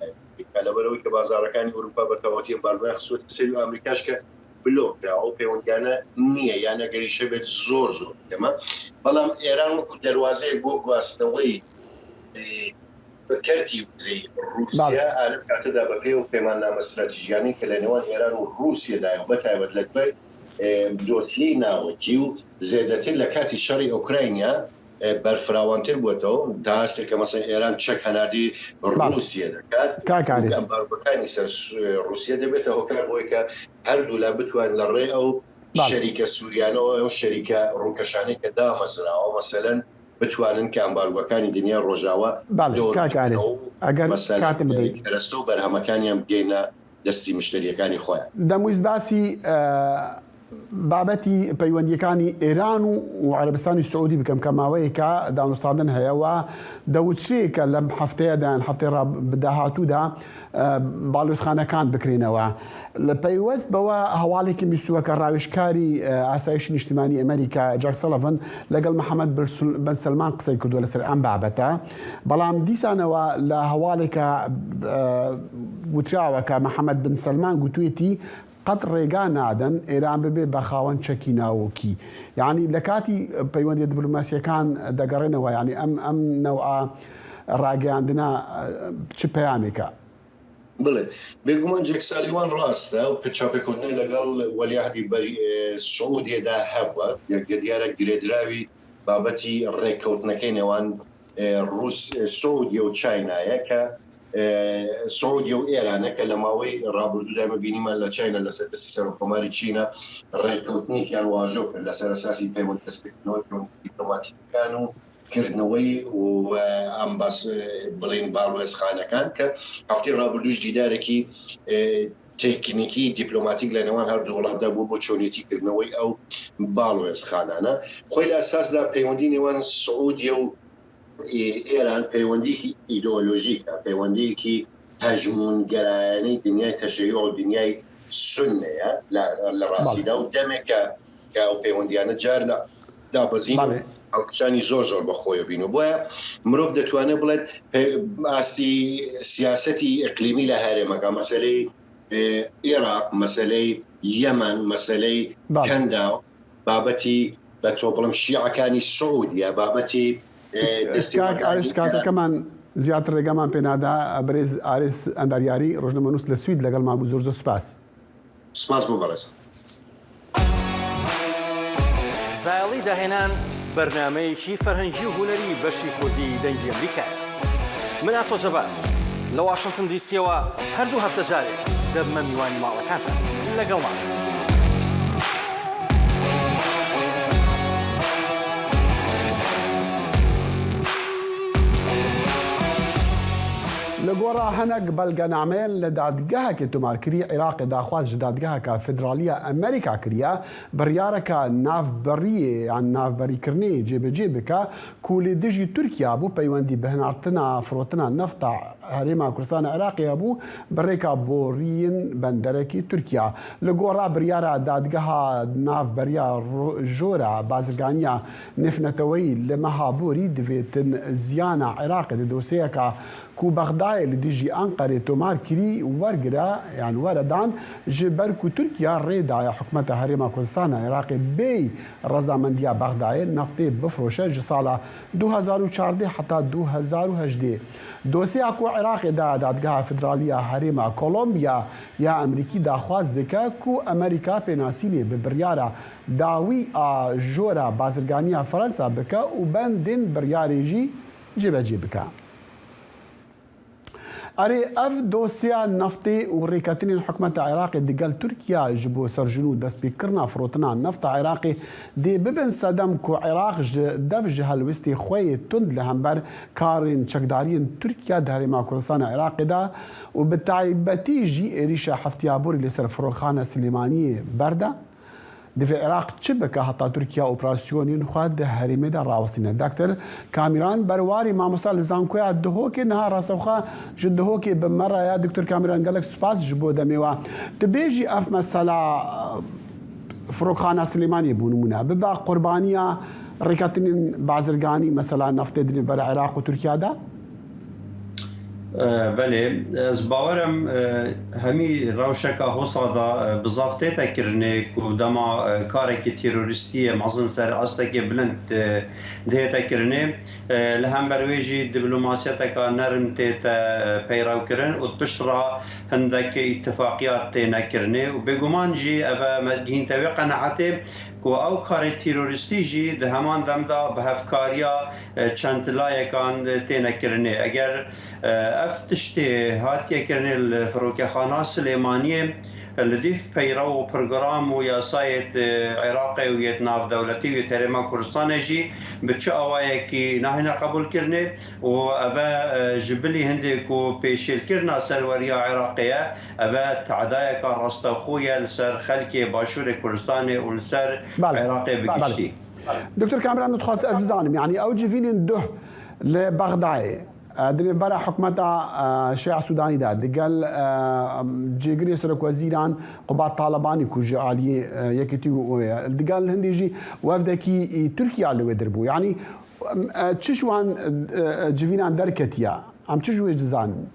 کە لەبەرەوەی کە بازارەکانی ئەوروپا بە تەواوەتی ئەمبارگۆیان خستووەتە سەری و ئەمریکاش کە بلۆک کرا، ئەو پەیوەندیانە نییە، یان ئەگەریش هەبێت زۆر زۆر کەمە. بەڵام ئێران وەکو دەروازەیەک بۆ گواستنەوەی، ئێ، کەرتی وزەی رووسیا، بەڵێ. ئالم کاتەدا بە پێی و پەیماننامە استراتیژیانەی کە لە نێوان ئێران و رووسیادایە و بە تایبەت لە دوای، ئێ، دۆسیەی ناوەکی و زێدەتر لە کاتی شەڕی ئۆکراینیا، ئێ، بەرفراوانتر بووەتەوە. تا هەستێک کە مەسەن ئێران چەک هەناردی بەڵێ. رووسیا دەکات، کاک ئاریس. ئەمبارگۆکانی سەر سو-، رووسیا دەبێتە هۆکار بۆی کە هەردوو لا بتوان لە ڕێ ئەو بەڵێ. شەریکە سووریانەوە، ئەو شەریکە ڕووکەشانەی کە دامەزراوە، مەسەلەن بتوانن کە ئەمبارگۆکانی دنیا ڕۆژاوە بەڵێ، دۆر کاک ئاریس، بکەنەوە و ئەگەر مەسەلەن کاتم بدەیت. کەرەستە و بەرهەمەکانیان بگەینە دەستی مشتریەکانی خۆیان. دەمویست باسی، ئە، بابەتی پەیوەندیەکانی ئێران و، و عەرەبستانی سعودی بکەم کە ماوەیەکە دانوستاندن هەیە و دەوترێ کە لەم هەفتەیەدا یان هەفتەی ڕا-، داهاتوودا، ئە، باڵوێزخانەکان بکرێنەوە. لە پەیوەست بەوە هەواڵێکی بیستووە کە ڕاوێژکاری، ئە، ئاسایشی نیشتیمانی ئەمریکا جاک سەڵەڤن لەگەڵ محەممەد برسل-، بن سەلمان قسەی کردووە لەسەر ئەم بابەتە. بەڵام دیسانەوە لە هەواڵێکە، ئە، وتراوە کە محەممەد بن سەلمان گوتوێتی قەت ڕێگا نادەن ئێران ببێ بە خاوەن چەکی ناوەکی. یعنی لە کاتی پەیوەندیە دیبلۆماسیەکان دەگەڕێنەوە، یعنی ئەم، ئەم نەوعە ڕاگەیاندنە، ئە، چ پەیامێکە؟ بڵێ، بێگومان جێک سالیوان ڕاستە و پێ-، چاپێکەوتنی لەگەڵ وەلیعهدی بەری-، ئێ، سعودیەدا هەبووە. یەکگە دیارە گرێدراوی بابەتی ڕێککەوتنەکەی نێوان e, Rûs-, e, Siûdiye û Çayna ye ke, e, Siûdiye û Êran e ke li mawê rabûrdû de me bînî me li Çayna li ser destê Serokkomarê Çîna rêkewtinekî yan wajo kir li ser esasî peywend-, destpêkirina dîplomatîkan û kirineweyî û, e, ambas-, e, bilên balwêzxanekan ke heftê rabûrdû ji dîdarekî, e, teknîkî, dîplomatîk li nêwan her du welat de bû bo çoniyetî kirineweyî ew balwêzxanane. Xwê li esas de peywendî nêwan Siûdiye û, e, Êran peywendiyekî îdeolojîk e, peywendiyekî hejmûngerayane dinyayê teşeyû û dinyayê sunne ye li, li rastî de. Belê. Û demeke ke ew peywendiyane car da-, dabezîn û Belê. Ew kişanî zor zor bi xwe bîn. Û boye mirov detwane bilet pe-, astî siyasetî îqlîmî li herêmeka, meseleyê, e, Iraq, meseleyê Yemen, meseleyê Belê. Kenda, babetî be to bilim şîakanî Siûdiye, babetî, e, destê Kak Arîs, kakakeman ziyatir rêgeman pê nada, birêz Arîs Endaryarî, rojnamenûs li Swîd legelma bû. Zor zor spas. Spas bo berêz. زایەڵی داهێنان، بەرنامەیەکی فەرهەنگی و هونەری بەشی کوردی دەنگی ئەمریکایە. من ئاسۆ جەبار لە واشنگتن دی سیەوە هەردوو هەفتە جارێک دەبمە میوانی ماڵەکانتان. لەگەڵمان. Li gora hinek belgenameyên li dadgehekê tomarkirî Iraqê daxwaz ji dadgeheke federalî ya Amerîka kiriye, biryareke navberiyê yan navberîkirinê cêbecê bike ku li dijî Tirkiye bû, peywendî bi hinartina firotina nefta Herêma Kurdistan a Iraqê hebû, bi rêka boriyên benderekî Tirkiye. Li gora biryara dadgeha navberiya ro-, jora bazirganiya nêvneteweyî li meha borî divêtin ziyana Iraqê di dosyeyeka ku Bexdayê li dijî Enqerê tomar kirî wergire yan were dan, ji ber ku Tirkiye rê daye hikûmeta Herêma Kurdistan a Iraqê bêyî rezamendiya Bexdayê neftê bifroşe ji sala du hezar û çardeh heta du hezar û hejdeh. Dosyeya ku Iraqê daye Dadgeha Federalî ya Herêma Kolombiya ya Amerîkî daxwaz dike ku Amerîka pênasînê bi biryara dawî a jora bazirganiya Fransa bike û bendên biryarê jî cêbecê bike. Erê, ev dosyeya neftê û rêketinên hikûmeta Iraqê digel Tirkiye ji bo serjûn û destpêkirina firotina nefta Iraqê dê bibin sedem ku Iraq ji dev ji helwestê xwe yê tund li hember karên çekdariyên Tirkiye di Herêma Kurdistana Iraqê de û bi taybetî jî êrîşa heftiya borî li ser Firokxana Silêmaniyê berde. Divê Iraq çi bike heta Tirkiye operasyonên xwe di herêmê de rawestîne? Doktor Kamîran Berwarî, mamosta li Zankoya Duhokê, niha rastewxwe ji Duhokê bi me re ye. Doktor Kamîran, gelek spas ji bo demê we. Tu bêjî ev mesela, e, Firokxana Silêmaniyê bû nimûne, bibe qurbaniya rêketinên bazirganî, mesela neftê di nêvbera Iraq û Tirkiye de? E, belê, ez bawer im, e, hemî rewşeka hosa de, e, bizav tête kirinê ku dema, e, karekî terorîstî yê mezin ser astekê bilind, e, dihête kirinê, e, li hember wê jî diplomasiyeteka nerm tête, e, peyrew kirin û pişt re hindek îtifaqiyat têne kirinê û bêguman jî ev e me gihînte wê qenaetê ku ew karê terorîstî jî di heman dem de bi hevkariya, e, çend layekan têne kirinê. Eger, e, ev tiştê hatiye kirinê li Firokexana Silêmaniyê, li dîv peyrew û program û yasayê, e, Iraqê û yê navdewletî û yê Herêma Kurdistanê jî bi çi awayekî nahêne qebûlkirinê û ev e, e, ji bilî hindê ku pêşêlkirina serweriya Iraqê ye, ev e tedayeka rastexo ye li ser xelkê Başûrê Kurdistanê û li ser Belê, Iraqê bi belê. Giştî. Doktor Kamran, dixwaz ez bizanim, yanî ew civînên duh li Bexdayê, e, di nêvbera hikûmeta, e, Şia Sûdanî de, digel, e, cêgirê serokwezîran Qubat Talebanî ku ji aliyê, e, Yekîtî û, û ye, digel hindê jî wefdekî, e, Tirkiye li wê dir bû. Yanî, e, çi ji wan, e, e, civînan derketiye? Em çi ji wê dizanin?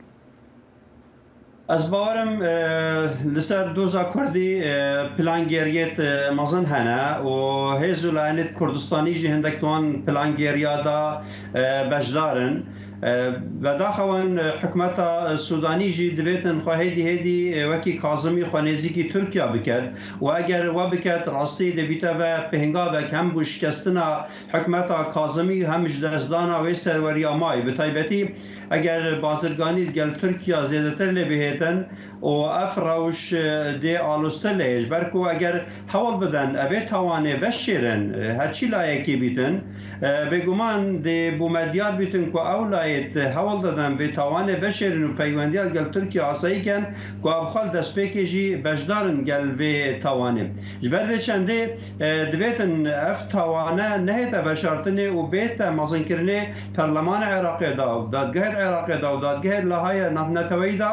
Ez bawer im, e, li ser doza Kurdî, e, plangêriyêt, e, mezin hene û hêz û layenêt Kurdistanî jî hindek di wan plangêriya de, e, beşdar in. E, Bedaxewan, e, hikûmeta Sûdanî jî divêtin xwe hêdî hêdî, e, wekî Kazimî xwe nêzîkî Tirkiya biket û eger we biket, rastî dibîte ve pêngavek hem bo şikestina hikûmeta Kazimî hem ji destdana wê serweriya mayî. Bi taybetî eger bazirganî gel Tirkiya zêdetir lê bihêtin, û ev rewş, e, dê aloztir lê. Ji ber ku eger hewl bidin evê tawanê veşêrin, e, her çi layekî bîtin, e, bêguman dê bo me diyar bîtin ku ew layêt hewl didin vê tawanê veşêrin û peywendiya gel Tirkiye asayî ken ku ev xwe li destpêkê jî beşdar in gel vê tawanê. Ji ber vê çendê, e, divêtin ev tawane nehête veşartinê û bête mezinkirinê perlemana Iraqê de û dadgehê Iraqê de û dadgehê Lahaya Navneteweyî de,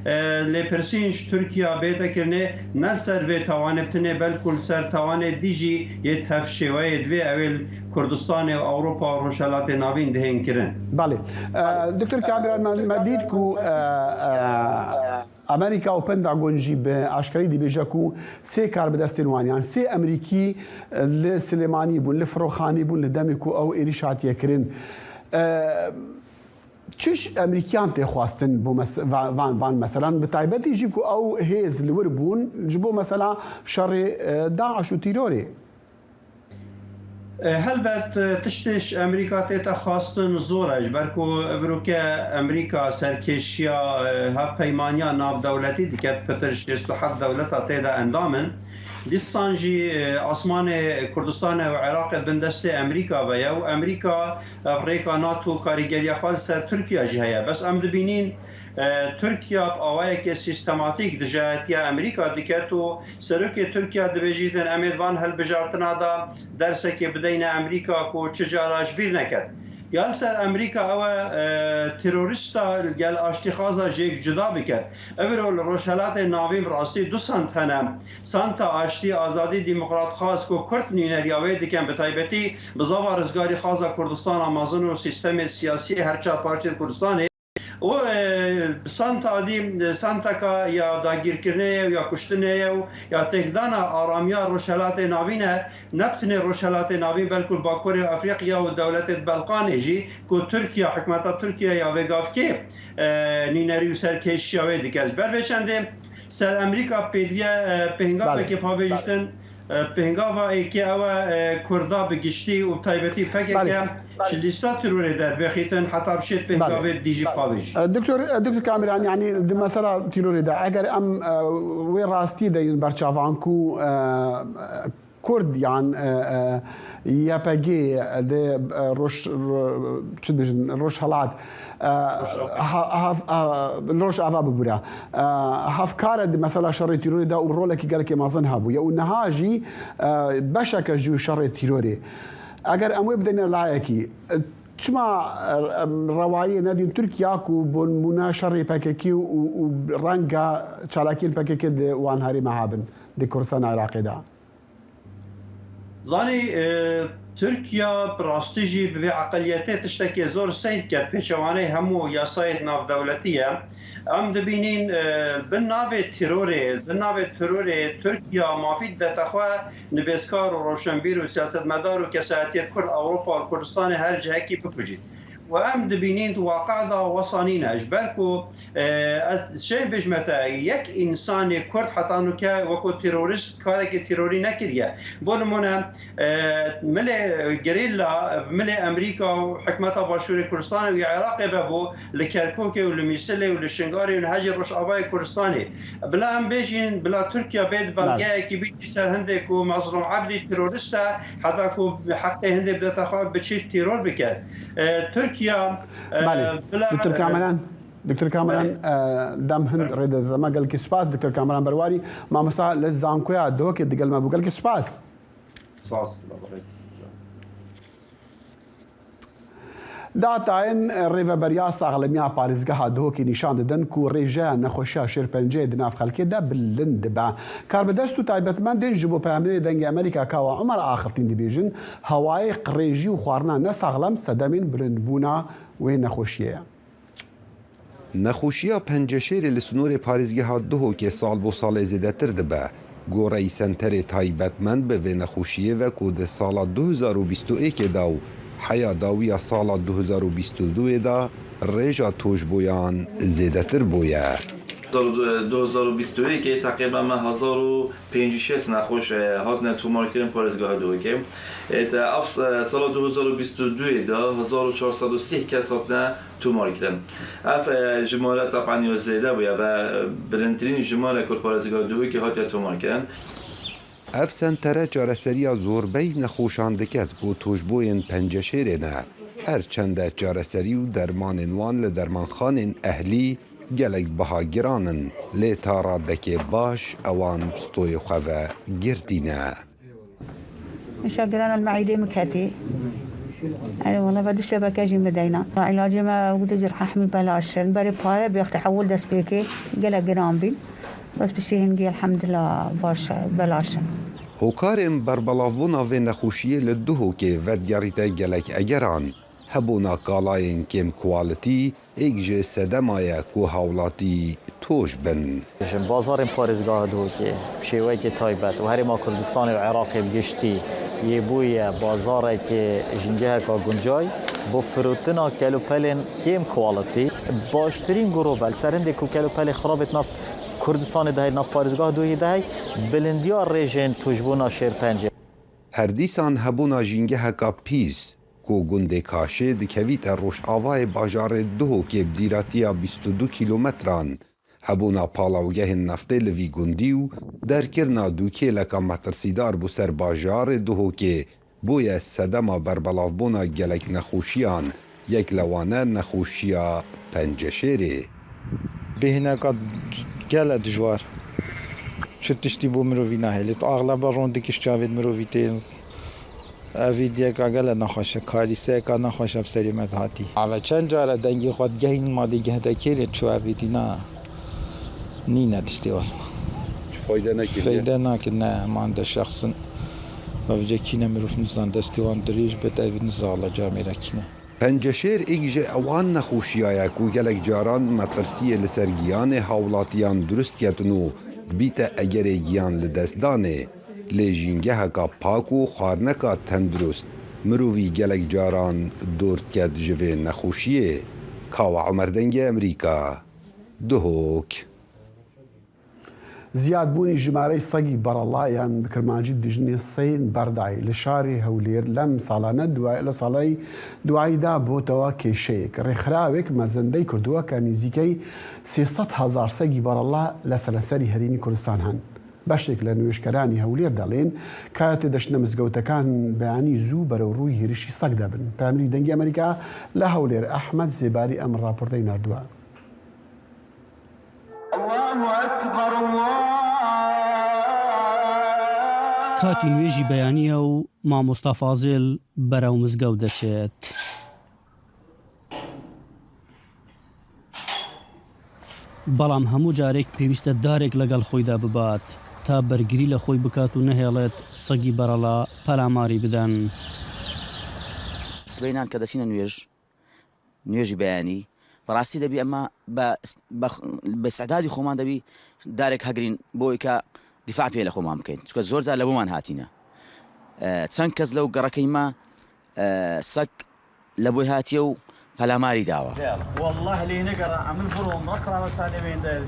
e, lêpirsîn ji Tirkiya bête kirinê, ne li ser vê tawanê bitinê, belkû li ser tawanê dî jî yê di hevşêweyê divê ew ê li Kurdistanê û Ewropa û Rojhelatê Navîn dihên kirin. Belê. E, Doktor Kamirhan, me, me dît ku, e, e, Amerîka û Pentagon jî bi aşkerî dibêje ku sê karbidestên wan, yan sê Amerîkî, e, li Silêmanî bûn, li Firoxanî bûn, li demê ku ew êrîş hatiye kirin. E, Çi ji Amerîkiyan tê xwestin bo mes-, va-, van, van meselan, bi taybetî jî ku ew hêz li wir bûn ji bo mesela şerê, e, DAIŞ û tîrorê? E, helbet, e, tiştê ji Amerîka tête xwestin zor e, ji ber ku evroke Amerîka serkêşiya, e, hevpeymaniya navdewletî dike, pitir şêst û heft dewleta tê de endam in. Dîsan jî, e, asmanê Kurdistanê û Iraqê di bin destê Amerîka ve ye û Amerîka ev rêka NATO karîgeriya xwe li ser Tirkiye jî heye. Bes em dibînîn, e, Tirkiye bi awayeke sîstematîk dijayetiya Amerîka diket û serokê Tirkiye dibêjîtin, em ê di van hilbijartina de dersekê bideyne Amerîka ku çi cara ji bîr neket. Ya li ser Amerîka ew e, e, terorîsta gel aştîxaza jêk cuda biket. Evro li Rojhelatê Navîn bi rastî du sant hene. Santa Aştî, Azadî, Demokratxwaz ku Kurd nûneriya wê dikin, bi taybetî bizava rizgarîxwaza Kurdistana mezin û sîstemê siyasî her çar parçeyên Kurdistanê. Û, e, santa dî, santeka ya dagîrkirinê ye û ya kuştinê ye û ya têkdana aramiya Rojhelatê Navîn e. Ne bi tenê Rojhelatê Navîn, belkû li Bakurê Efrîqya û dewletê di Belqanê jî ku Tirkiye, hikûmeta Tirkiye ya vêgavkê, e, nûnerî û serkêşiya wê dike. Ji ber vê çendê ser Amerîka pêdiviye, e, pêngavekê pavêjîtin, e, pêngava êkê ew e, e, Kurda bi giştî û bi taybetî P K K ji lîsta terorê derbêxîtin heta bişêt pêngavê dî jî pavêjî. E, Doktor, e, Doktor Kamirhan, yanî di mesela terorê de eger em, e, wê rastî de yên berçavan ku, e, Kurd yan, e, e, Y P G di, e, roj, ro-, çi dibêjin, Rojhelat, e, ha-, ha-, ha-, Rojava bibûre. E, hevkare di mesela şerê tîrorê de û rolekî gelekî mezin hebûye û niha jî, e, beşeke ji şerê tîrorê. Eger em wê bideyne layekî, e, çima, e, em rewayê nedîn Tirkiya ku bo nimûne şerê P K K û, û renga çalakiyên P K K di wan herêma hebin, di Kurdistana Iraqê de? Zanî, e, Tirkiya bi rastî jî bi vê eqeliyetê tiştekê zor seyr ket, pêçewaneyê hemû yasayên navdewletî ye. Em dibînîn, e, bin navê terorê, bin navê terorê Tirkiya mafî didete xwe nivîskar û roşenbîr û siyasetmedar û kesayetiyên Kurd Ewropa û Kurdistanê her cihekî bikujît. Û em dibînîn di waqea de wesa nîne. Ji ber ku, e, ez şê bêjime te, yek însanê Kurd heta nuke wekû terorîst karekî terorî nekiriye. Bo nimûne, e, milê gerîla, milê Amerîka û hikûmeta Başûrê Kurdistanê û ya Iraqê vebû, li Kerkûkê û li Mîsilê û li Şingalê û li hejî Rojavayê Kurdistanê. Bila em bêjin, bila Tirkiye bê di belgeyekî bî ser hindê ku Mazlûm Ebdî terorîst e, heta ku heqê hindê bidete xwe biçî teror bike. E, Tirkiye, e, Belê. bila, Doktor e, Kameran, Doktor Kameran, Belê. e, dem hind rê de dema gelkî spas. Doktor Kameran Berwarî, mamosta li Zankoya Duhokê digel me bû. Gelkî spas. Spas. Datayên Rêveberiya Saxlemiya Parêzgeha Duhokê nîşan didin ku rêjeya nexweşiya şêrpenceyê di nav xelkê de bilind dibe. Karbidest û taybetmendên ji bo peyamnêrê Dengê Amerîka Kawa Umar Axiftîn dibêjin, hewayê qirêjî û xwarina nesaxlem sedemên bilindbûna wê nexweşiyê ye. Nexweşiya penceşêrê li sinorê parêzgeha Duhokê sal bo salê zêdetir dibe. Goreyî senterê taybetmend bi vê nexweşiyê ve ku di sala du hezar û bîst û yekê de û heya dawiya sala du hezar û bîst û duyê de rêja tojboyan zêdetir bûye. Sala du hezar û bîst û yekê teqrîben me hezar û pêncî şêst nexweş, e, hatine tomarkirin parêzgeha Duhokê. E, te ev, e, sala du hezar û bîst û duyê de hezar û çar sed û sî kes hatine tomarkirin. Ev, e, jimare teben ya zêde bûye ve, e, bilindtirîn jimare ku parêzgeha Duhokê hatiye tomarkirin. Ev sentere çareseriya zorbey nexweşan diket ku tojboyên Penceşêrê ne. Her çende çareserî û dermanên wan li dermanxanên ehlî gelek biha giran in, lê ta radekê baş ewan stoyê xwe ve girtî ne. Îşa giran el meîdê min ketî. Ey wele ve du şebeke jî min deyna. Îlacê me wî de cerhahmî belaş in. Berê pare bêxte hewil dest pê kê gelek giran bîn. Bes piştî hingî elhemdulillah baş e, belaş e. Hokarên berbelavbûna vê nexweşiyê li Duhokê vedigerîte gelek egeran. Hebûna kalayên kêm quality êk ji sedema ye ku hawlatî toj bin. Ji bazarên parêzgeha Duhokê bi şêweyekê taybet û herêma Kurdistanê û Iraqê bi giştî yê bûye bazarekê jîngeheka guncay bo firotina kelûpelên kêm quality. Baştirîn grûv e li ser hindê ku kelûpelê xirabê di nav Kurdistanê de heye, di nav parêzgeha Duhokê de heye, bilindiya rêjên tûjbûna şêrpencê. Her dîsan hebûna jîngeheka pîs ku gundê Kaşê dikevîte rojavayê bajarê Duhokê bi dîratiya bîst û du kîlometran, hebûna palawgehên neftê li vî gundî û derkirina du kêleka metirsîdar bo ser bajarê Duhokê bûye sedema berbelavbûna gelek nexweşiyan, yek li wan e nexweşiya Penceşêrê. Bêhneka gele dijwar. Çi tiştî bo mirovî nahêlît. Axleba rondikiş çavêt mirovî tê. Evî diyeka gele nexweş e. Kalîseyeka nexweş e bi serê me dihatî. Ava çend cara dengê xwe digehîn ma dê geh dekê lê çi evî dîna nîne tiştê wesa. Fayde nake, ne? Feyde nake, ne, man de şexsin. Vevce kîne mirov nizan destê wan dirêj bit, evî nizala camêre kîne. Penceşêr êk ji ewan nexweşiya ye ku gelek caran metirsiyê li ser giyanê hawlatiyan dirust ketin û dibîte egerê giyan li dest danê. Lê jîngeheka pak û xwarineka tendurist mirovî gelek caran dor diket ji vê nexweşiyê. Kawa Omer Dengê Emerîka, Duhok. Ziyadbûnî jimareyê segî berela yan bi kirmancî dibêjinê seyên berdayî li şarê Hewlêr lem salane duwa-, li salay duwayî de botewa kêşeyek. Rêxirawek mezin dey kirduwa ke nîzîkey sê sed hezar segî berela li sereserî herêmî Kurdistan hen. Beşek li nûêşkeranî Hewlêr delên, kayetê deştine mizgewtekan beyanî zû berew rûyî hêrişî seg de bin. Peyamîrî Dengê Amerîka li Hewlêr Ehmed Zêbarî em raportey narduwa. Katî nûêjî beyaniye û mamosta Fazil berew mizgew deçêt. Belam hemû carêk pêwîst e darek legel xwî de bibat, ta bergirî le xwî bikat û nehêlêt segî berela pelamarî biden. Sibeynan ke deçîne nûêj, nûêjî beyanî, bi rastî debî ema bi, bi, bi îstidadî xweman debî darek hegirîn bo ke dîfa pê li xweman bikeyn. Çunke zor car li bo man hatîne. E, çend kes lew gerekey me, e, sek li bo hatiye û pelamarî dawa. Welleh lê negere, emin biro, min reqra wesa lê bên der.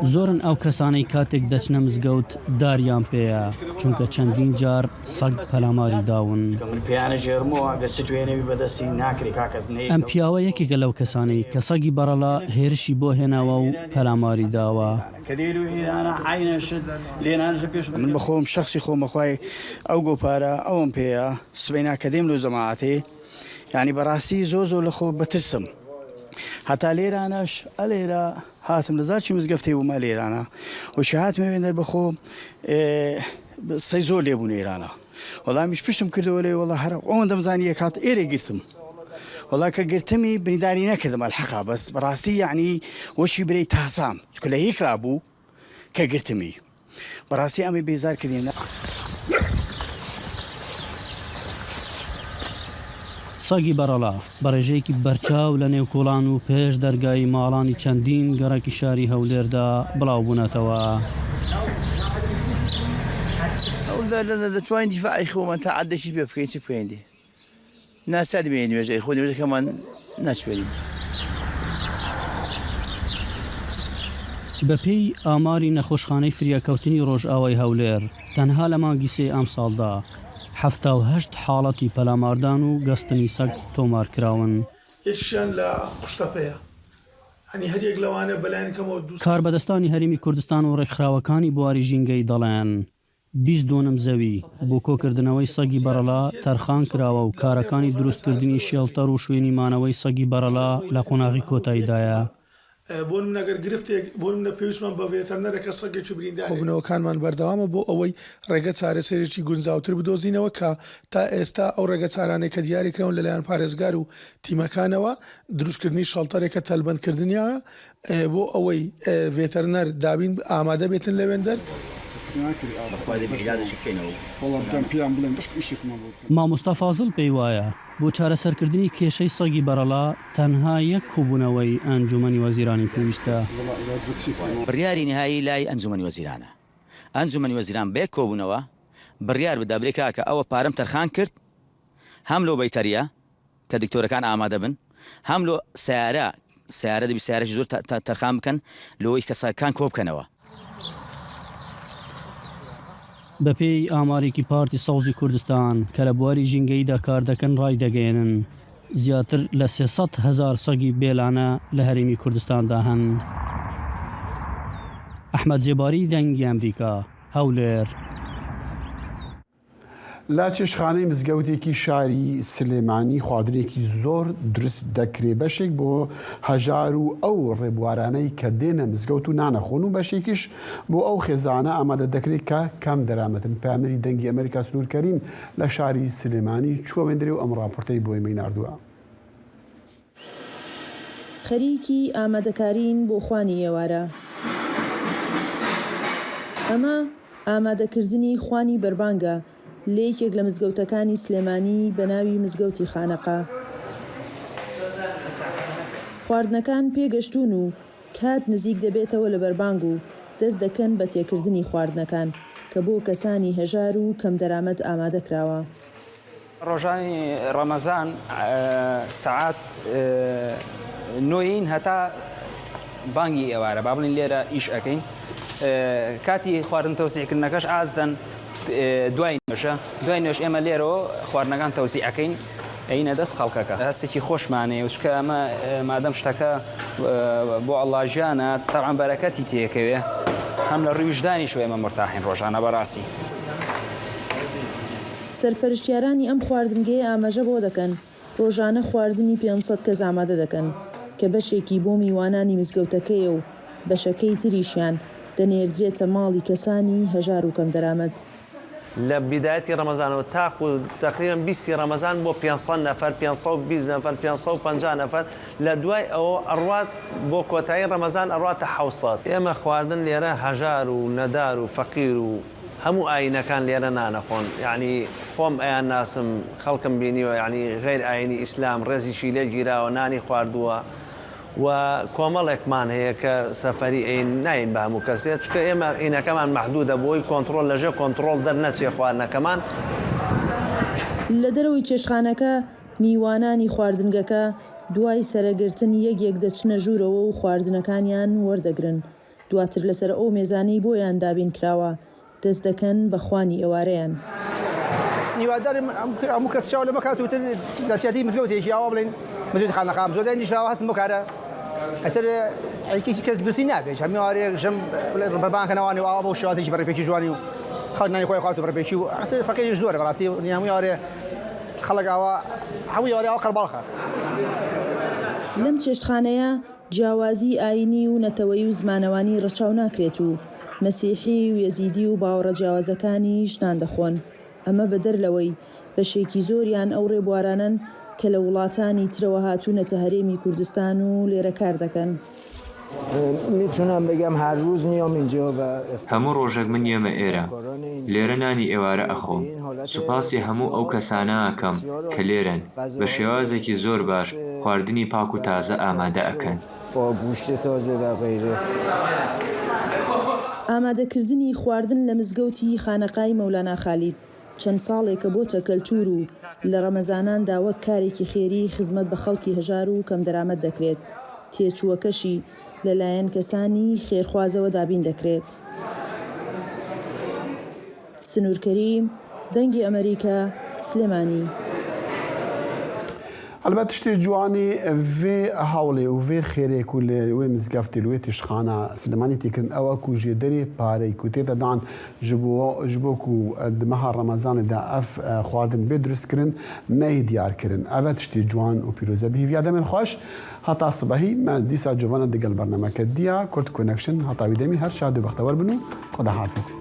Zor in ew kesaney katek deçine mizgewt dariyan pê ye, çunke çendîn car seg pelamarî dawin. Min peyane jêrmo, eger çi twêne wî bedestî nakirî, kak ez neyê. Em piyawe yekêke lew kesanê ke segî berela hêrişî bo hênawa û pelamarî dawa. Kedêlû hînana eyne şid lênan ji pêş. Min bi xwe, min şexsî xwe, min xwe ew gopara, ew em pê ya. Sibeyna kedêm lo cemaatê. Yanî bi rastî zor zor li xwe bitirsim. Heta lêrana ş-, elêra hatim li zar çî mizgeftê bûme lêrana. Û şi hatime wê der bi xwe, e, sey zor lêbûn êrana. Wela min ji piştim kirdo lê wela her on dem zanî yek hat êrê girtim. Wela ke girtimî binîdarî nekirdime elheqa bes. Bi rastî yanî weşî birey tahsam. Çunke lehî xirab bû. Ke girtimî. Bi rastî em ê bêzar kirîne. Sagî berela, bi rêjeyekî berçaw li nêv kolan û pêş dergayî malanî çendîn gerekî şarî Hewlêr de bilaw bûnetewe. Ew de, de, de, de, dişwanî dîfaî xwe me ta edeşî pê bikeyn, çi bikeyn dê? Na ser dibê nûêjê xwe, nûêjê heman naçwerî. بە پێی ئاماری نەخۆشخانەی فریاکەوتنی ڕۆژئاوای هەولێر، تەنها لە مانگی سێ ئەم ساڵدا حەفتا و هەشت حاڵەتی پەلاماردان و گەستنی سەگ تۆمار کراون. یەکیشیان لە قوشتەپەیە. یعنی، هەر یەک لەوانە بەلایەن کەمەوە دوو سەد. کاربەدەستانی هەرێمی کوردستان و ڕێکخراوەکانی بواری ژینگەی دەڵێن، بیست دۆنم زەوی بۆ کۆکردنەوەی سەگی بەڕەڵا تەرخان کراوە و کارەکانی دروستکردنی شێڵتەر و شوێنی مانەوەی سەگی بەڕەڵا لە قۆناغی کۆتاییدایە. بۆ نمونە، گەر گرفتێک، بۆ نمونە، پێویستمان بە ڤێتەرنەرێکە، سەگێکی بریندار. کۆبوونەوەکانمان بەردەوامە بۆ ئەوەی ڕێگە چارەسەرێکی گونجاوتر بدۆزینەوە، کە تا ئێستا ئەو ڕێگە چارانەی کە دیاری کراون لەلایەن پارێزگار و تیمەکانەوە، دروستکردنی شەڵتەرێکە تەلبەندکردنیانە، ئێ، بۆ ئەوەی، ئێ، ڤێتەرنەر دابین ئامادە بێتن لەوێندەر. وەڵام دەم پێیان بڵێن، بەشک ئیشێکمان بۆ بکەن. مامۆستا فازڵ پێی وایە، بۆ چارەسەرکردنی کێشەی سەگی بەڕەڵا تەنها یەک کۆبوونەوەی ئەنجومەنی وەزیرانی پێویستە. بڕیاری نهایی لای ئەنجومەنی وەزیرانە. ئەنجومەنی وەزیران بێ کۆبوونەوە بڕیار بدا، برێ کاکە، ئەوە پارەم تەرخان کرد، هەم لۆ بەیتەریە کە دکتۆرەکان ئامادە بن، هەم لۆ سیارە، سیارە دەبی سیارەی زۆر تە-، تە-، تەرخان بکەن، لۆی کە سەگەکان کۆ بکەنەوە. بە پێی ئامارێکی پارتی سەوزی کوردستان کە لە بواری ژینگەییدا کار دەکەن ڕایدەگەیەنن، زیاتر لە سێ سەد هەزار سەگی بێلانە لە هەرێمی کوردستاندا هەن. ئەحمەد زێباری، دەنگی ئەمریکا، هەولێر. لە چێشتخانەی مزگەوتێکی شاری سلێمانی خواردنێکی زۆر دروست دەکرێ، بەشێک بۆ هەژار و ئەو ڕێبوارانەی کە دێنە مزگەوت و نانەخۆن و بەشێکیش بۆ ئەو خێزانە ئامادە دەکرێت کە کەم دەرامەتن. پامری دەنگی ئەمریکا سنوور کەریم لە شاری سلێمانی چووە وێندرێ و ئەم ڕاپۆرتەی بۆ ئێمەی ناردووە. خەریکی ئامادەکارین بۆ خوانی ئێوارە. ئەمە ئامادەکردنی خوانی بەربانگە لە یەکێک لە مزگەوتەکانی سلێمانی بە ناوی مزگەوتی خانەقا. خواردنەکان پێگەشتوون و کات نزیک دەبێتەوە لە بەربانگ و دەست دەکەن بە تێکردنی خواردنەکان کە بۆ کەسانی هەژار و کەم دەرامەت ئامادە کراوە. ڕۆژانی ڕەمەزان، ئە، سەعات، ئە، نۆین هەتا بانگی ئێوارە، با بڵین لێرە ئیش ئەکەین. ئە، کاتی خواردن تەوزیعکردنەکەش عادەتەن، ئە، دوای نوێژە. دوای نوێژ ئێمە لێرەوە خواردنەکان تەوزیع ئەکەین، ئەینە دەست خەڵکەکە. هەستێکی خۆشمانەیە، چکە ئەمە، ئە، مادەم شتەکە، ئە، بۆ ئەڵا ژیانە، تەبعەن بەرەکەتی تێکەوێ. هەم لە ڕووی وجدانیشەوە ئێمە مرتاحین ڕۆژانە بەڕاستی. سەرپەرشتیارانی ئەم خواردنگەیە ئاماژە بۆ دەکەن، ڕۆژانە خواردنی پێنج سەد کەس ئامادە دەکەن کە بەشێکی بۆ میوانانی مزگەوتەکەیە و بەشەکەی تریشیان دەنێردرێتە ماڵی کەسانی هەژار و کەم دەرامەت. لە بیدایەتی ڕەمەزانەوە تاکو تەقریبەن بیستی ڕەمەزان بۆ پێنج سەد نەفەر، پێنج سەد و بیست نەفەر، پێنج سەد و پەنجا نەفەر، لە دوای ئەوە ئەڕوات بۆ کۆتایی ڕەمەزان ئەڕواتە حەوت سەد. ئێمە خواردن لێرە هەژار و نەدار و فەقیر و هەموو ئاینەکان لێرە نانەخۆن. یعنی، خۆم ئەیان ناسم، خەڵکم بینیوە، یعنی، غیر ئاینی ئیسلام ڕێزیشی لێ گیراوە، نانی خواردووە و کۆمەڵێکمان هەیە کە سەفەری ئەین ناین بە هەموو کەسێ، چکە ئێمە ئینەکەمان مەحدودە، بۆی کۆنترۆل لەژێ کۆنترۆل دەرنەچێ خواردنەکەمان. لە دەرەوەی چێشتخانەکە میوانانی خواردنگەکە دوای سەرەگرتن یەک یەک دەچنە ژوورەوە و خواردنەکانیان وەردەگرن. دواتر لەسەر ئەو مێزانەی بۆیان دابین کراوە، دەست دەکەن بە خوانی ئێوارەیان. هیوادارم هەموو کەس چاو لەمە کات و تر لە سیاتی مزگەوتێکی ئاوا بڵێن، مزگەوتی خانەقام زۆر دەنگی شاوە هەستم بۆ کارە. ئەتر ئەیکێکی کەس برسی نابێت. هەموو ئارێ ژەم بەربانکەنەوانی و ئاوا بۆ شێوازێکی بەڕێپێکی جوانی و خەڵک نانی خۆی خوارد و بەڕێپێکی و ئەتر فەقیریش زۆر بەڕاستی. هەموو ئارێ خەڵک ئاوا، هەموو ئارێ ئاوا قەرباڵخە. لەم چێشتخانەیە جیاوازی ئاینی و نەتەوەیی و زمانەوانی ڕەچاو ناکرێت و مەسیحی و یەزیدی و باوەڕە جیاوازەکانیش نان دەخۆن. ئەمە بەدەر لەوەی بەشێکی زۆریان ئەو ڕێبوارانەن کە لە وڵاتانی ترەوە هاتوونەتە هەرێمی کوردستان و لێرە کار دەکەن. می‌تونم بگم هر روز میام اینجا و افتار. هەموو ڕۆژێک من یەمە ئێرە. لێرە نانی ئێوارە ئەخۆم. سوپاسی هەموو ئەو کەسانە ئەکەم کە لێرەن. بە شێوازێکی زۆر باش خواردنی پاک و تازە ئامادە ئەکەن. با گوشت تازه و غیره. ئامادەکردنی خواردن لە مزگەوتی خانەقای مەولانا خالید چەند ساڵێکە بۆتە کەلتور و لە ڕەمەزاناندا وەک کارێکی خێری خزمەت بە خەڵکی هەژار و کەم دەرامەت دەکرێت. تێچووەکەشی لەلایەن کەسانی خێرخوازەوە دابین دەکرێت. سنوور کەریم، دەنگی ئەمریکا، سلێمانی. Elbet tiştê ciwanî vê hewlê û vê xêrê ku li wê mizgeftê, li wê tişxana Silêmanî tê kirin, ew e ku jêderê pareyî ku tê de dan ji bo, ji bo ku di meha Remezanê de ev, e, xwarin bê dirustkirin, neyê diyar kirin. Ev e tiştê ciwan û pîroz e. Bi hêviya demên xweş, heta sibehî me dîsa civana digel bernameke diya Kurd Connection. Heta wî demî her şad û bextewer bin û Xwedahafizî.